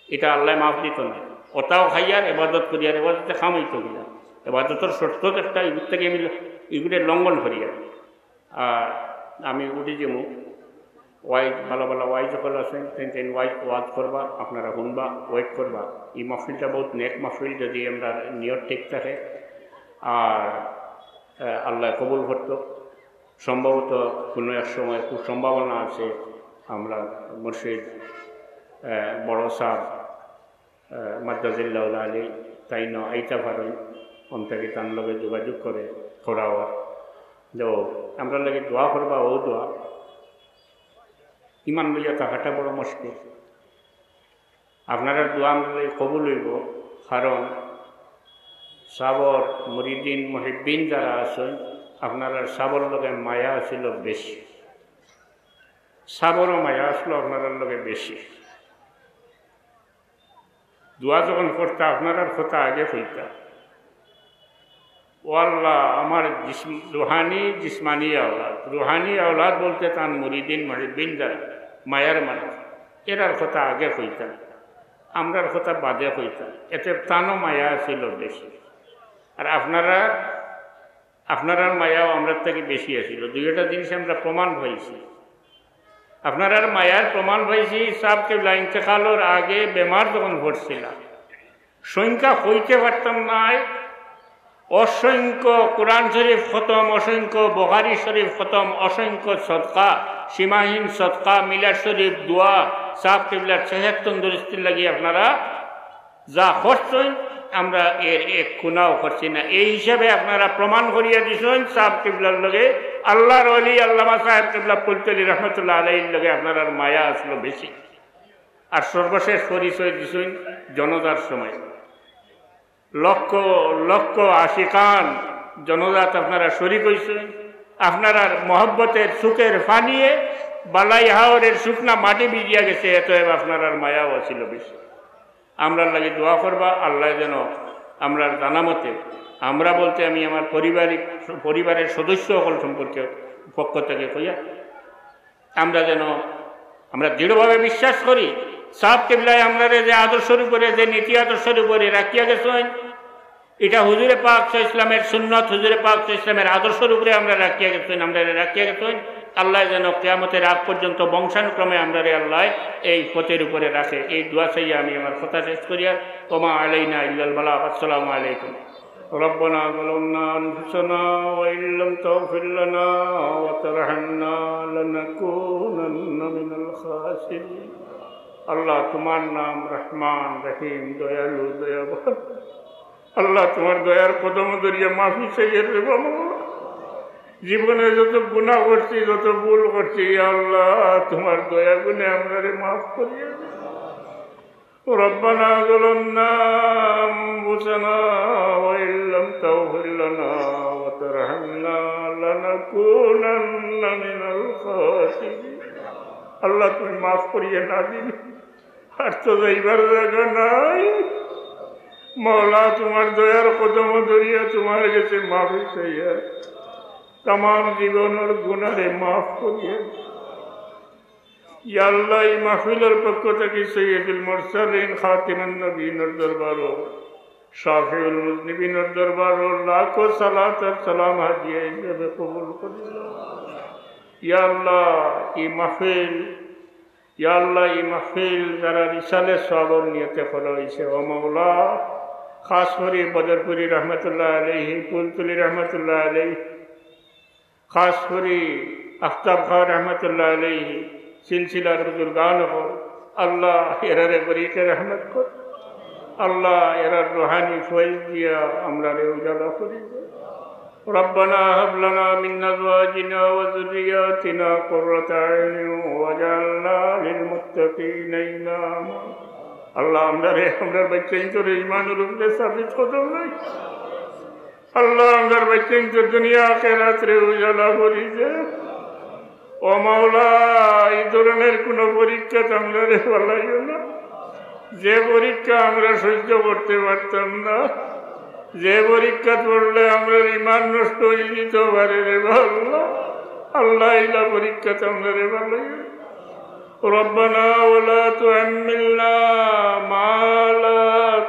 ইটা আল্লায় মাফ দিতো নায়। অতাও খাইয়ার, এবাদত করিয়ার, এবাদতে কাম অইতো কিনা? এবাদতর শর্ত তো একটা, ইগুর থাকি আমি, ইগুরে লঙ্ঘন করিয়ার। আর আমি উঠি যামু, ওয়াইজ, ভালা ভালা ওয়াইজ অকল আছইন, তাইন তাইন ওয়াইজ, ওয়াজ করবা, আপনারা হুনবা, ওয়েট করবা। ই মাহফিলটা বউত নেক মাহফিল, যদি আমরার নিয়ত ঠিক থাকে, আর, আহ, আল্লায় কবুল করতো। সম্ভবত কোনো এক সময় খুব সম্ভাবনা আছে আমরা মুর্শিদ, আহ, বড় সাহেব, আহ, মাদ্দাজিল্লাহুল আলী, তাইন আইতা পারইন, অন থাকি তান লগে যোগাযোগ করে করাও। তো আমরার লাগি দোয়া করবা, অউ দোয়া। ইমান লইয়া থাকাটা বড় মুশকিল। আপনারার দোয়া আমরার লাগি কবুল অইবো, কারণ সাবর মুরিদিন, মুহিব্বিন যারা আছইন, আপনারার সাবর লগে মায়া আছিল বেশি, সাবরও মায়া আছিল আপনারার লগে বেশি। দোয়া যখন করতা, আপনারার কথা আগে কইতা। ও আল্লাহ, আমার জিসম-, রুহানি, জিসমানি আওলাদ। রুহানি আওলাদ বলতে তান মুরিদিন, মুহিব্বিন যারা, মায়ার মানুষ, এরার কথা আগে কইতা, আমরার কথা বাদে কইতা, এতে তানও মায়া আছিল বেশি। আর আপনারা, আপনারার মায়াও আমরার থাকি বেশি আছিল। দুইটা জিনিস আমরা প্রমাণ পাইছি। আপনারার মায়ার প্রমাণ পাইছি, সাব কিবলা ইন্তেকালর আগে বেমার যখন পড়ছিলা, সংখ্যা কইতে পারতাম নায়, অসংখ্য কোরআন শরীফ খতম, অসংখ্য বুখারী শরীফ খতম, অসংখ্য সদকা, সীমাহীন সদকা, মিলাদ শরীফ, দোয়া, সাব কিবলার সেহত তন্দুরুস্তির লাগি আপনারা যা করছইন, আমরা এর এক কুনাও করছি না। এই হিসাবে আপনারা প্রমাণ করিয়া দিছইন সাব কিবলার লগে আল্লাহর ওলি আল্লামা সাহেব কিবলা ফুলতলি রহমতুল্লাহ আলাইহির লগে আপনারার মায়া আসলো বেশি। আর সর্বশেষ পরিচয় দিছইন জনাজার সময়। লক্ষ লক্ষ আশিকান জনাজাত আপনারা শরিক অইছইন। আপনারার মহব্বতের সুখের পানিয়ে বালাই হাওরের শুকনা মাটি ভিজিয়া গেছে, এতএব আপনারার মায়াও আছিল বেশি। আমরার লাগি দোয়া করবা, আল্লাহ যেন আমরার জানামতে, আমরা বলতে আমি আমার পারিবারিক, পরিবারের সদস্য সকল সম্পর্কে, পক্ষ থেকে কইয়া, আমরা যেন, আমরা দৃঢ়ভাবে বিশ্বাস করি, সাব কিবলায় আমরারে যে আদর্শর উপরে, যে নীতি আদর্শর উপরে রাখিয়া গেছইন, এটা হুজুরে পাক সাল্লাল্লাহু আলাইহি ওয়াসাল্লামের সুন্নত, হুজুরে পাক সাল্লাল্লাহু আলাইহি ওয়াসাল্লামের আদর্শর উপরে আমরা রাখিয়া গেছইন, আমরারে রাখিয়া গেছইন। আল্লাহ যেন কিয়ামতের আগ পর্যন্ত বংশানুক্রমে আমরারে আল্লাহ এই পথের উপরে রাখে। এই দোয়া চাইয়া আমি আমার কথা শেষ করিয়ার। ওমা আলাইনা ইল্লাল বালাগ। আসসালামু আলাইকুম। ربنا ظلمنا أنفسنا وإن لم تغفر لنا وترحمنا لنكونن من الخاسرين। আল্লাহ, তোমার নাম রহমান, রহিম, দয়ালু, দয়াবান। আল্লাহ, তোমার দয়ার কদম ধরিয়া মাফি চাইয়ার রে বাবা। জীবনে যত গুনাহ করছি, যত ভুল করছি, ইয়া আল্লাহ, তোমার দয়া গুণে আমরারে মাফ করিয়া দেও। ربنا ظلمنا أنفسنا وإن لم تغفر لنا وترحمنا لنكونن من الخاسرين। আল্লাহ, তুমি মাফ করিয়া না দিলে আর তো যাইবার জায়গা নাই। মাওলা, তোমার দয়ার কদম ধরিয়া তোমার গেছে মাফি চাইয়া তামাম জীবনের গুনারে মাফ করিয়া। ইয়া আল্লাহ, এই মাহফিলের পক্ষ থেকে সৈয়দুল মুরসালিন খাতিমুন নবীনের দরবারও, শাফিউল মুজনিবিনের দরবারও লাখো সালাত আর সালাম হাদিয়া হিসেবে কবুল করি। ইয়া আল্লাহ, এই মাহফিল, ইয়া আল্লাহ, এই মাহফিল যারা রিসালে সওয়াবর নিয়তে করা হয়েছে, ও মাওলা, খাস করি বদরপুরি রহমতুল্লাহ আলাইহি, ফুলতলি রহমতুল্লাহ আলাইহি, খাস করি আফতাব খান রহমতুল্লাহ আলাইহি, সিলসিলার বুজুর্গান হকল, আল্লাহ এরারে বরিকে রহমত কর। আল্লাহ এরার রুহানি ফয়েজ দিয়া আমরারে উজালা করি দে। ربنا هب لنا من أزواجنا وذرياتنا قرة أعين واجعلنا للمتقين إماما। আল্লাহ আমরারে, আমরার বাচ্চাইন্তরে ইমানের উপরে সাবিত কদম নাই। আল্লাহ, আমরার বাচ্চাইন্তর দুনিয়া আখেরাতরে উজালা করি দে। ও মাওলা, এই ধরনের কোনো পরীক্ষাত আমরারে ফালাইও না। যে পরীক্ষা আমরা সহ্য করতে পারতাম না, যে পরীক্ষাত পড়লে আমরার ইমান নষ্ট হয়ে যেতে পারে রে বা আল্লাহ, আল্লাহ, ইলা পরীক্ষাত আমরারে ফালাইও না। ربنا ولا تحملنا ما لا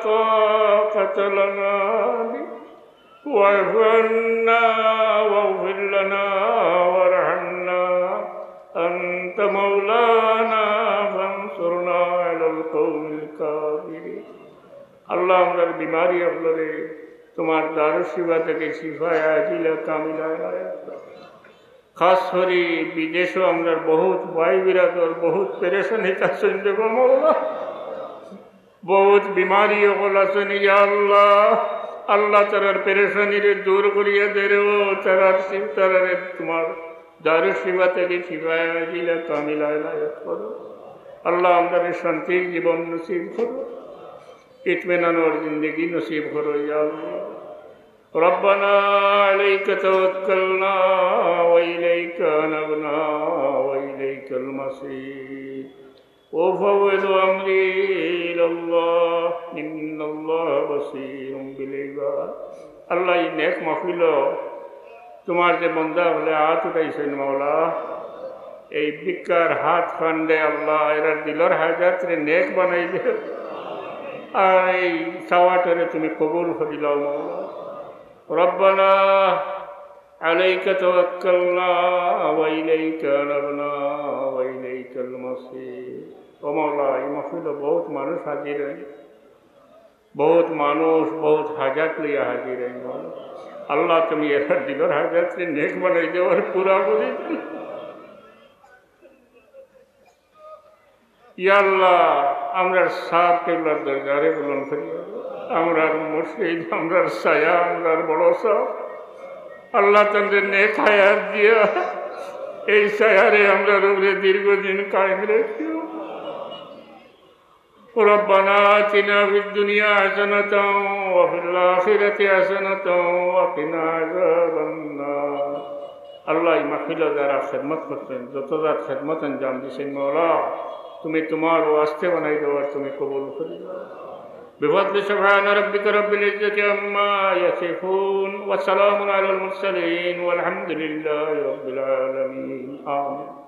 طاقة لنا به واعف عنا واغفر لنا وارحمنا أنت مولانا فانصرنا على القوم الكافرين। আল্লাহ, আমরার বিমারি অকলরে তোমার দারুশ শিফা থেকে শিফায়ে আজিলা কামিলা এনায়েত করো। খাস করি বিদেশও আমরার বহুত ভাই বিরাদর বহুত পেরেশানিত আছইন রে বা মাওলা। বহুত বিমারি অকল আছইন, ইয়া আল্লাহ। আল্লাহ, তারার পেরেশানিরে দূর করিয়া দে রে, ও তারার সি-, তারারে তোমার দারুশ শিফা থেকে শিফায়ে আজিলা কামিলা এনায়েত করো। আল্লাহ, আমরারে শান্তির জীবন নসিব করো, ইতমিনানর জিন্দেগি নসিব করো, ইয়া আল্লাহ। ربنا عليك توكلنا وإليك أنبنا وإليك المصير وأفوض أمري إلى الله إن الله بصير بالعباد. আল্লাহ, এই নেক মাহফিলো তোমার যে বন্দা অকলে আত উঠাইছইন মাওলা, এই ভিক্ষার হাত খান্ডে আল্লাহ এরার দিলর হাজাতরে নেক বানাই দেও, আর এই চাওয়াটারে তুমি কবুল করি লও মাওলা। ربنا عليك توكلنا وإليك أنبنا وإليك المصير। ও মাওলা, এই মাহফিলো বহুত মানুষ হাজির অইন, বহুত মানুষ বহুত হাজাত লইয়া হাজির অইন। আল্লাহ, তুমি এরার দিলর হাজাতরে নেক বানাই দেও আর পুরা করি দেও। ইয়া আল্লাহ, আমরার সাব কিবলার দরজারে বুলন্দ করিও। আমরার মুর্শিদ, আমরার ছায়া, আমরার বড় সাব। আল্লাহ, তানরে নেক হায়াত দিয়া এই ছায়ারে আমরার উপরে দীর্ঘদিন কায়েম রাখিও। ربنا آتنا في الدنيا حسنة وفي الآخرة حسنة وقنا عذاب النار। আল্লাহ, এই মাহফিলো যারা খেদমত করছইন, যত জাত খেদমত আঞ্জাম দিছইন, মাওলা, তুমি তোমার ওয়াস্তে বানাই দেও আর তুমি কবুল করি লও। بفضل سبحان ربك رب العزة عما يصفون وسلام على المرسلين والحمد لله رب العالمين. آمين.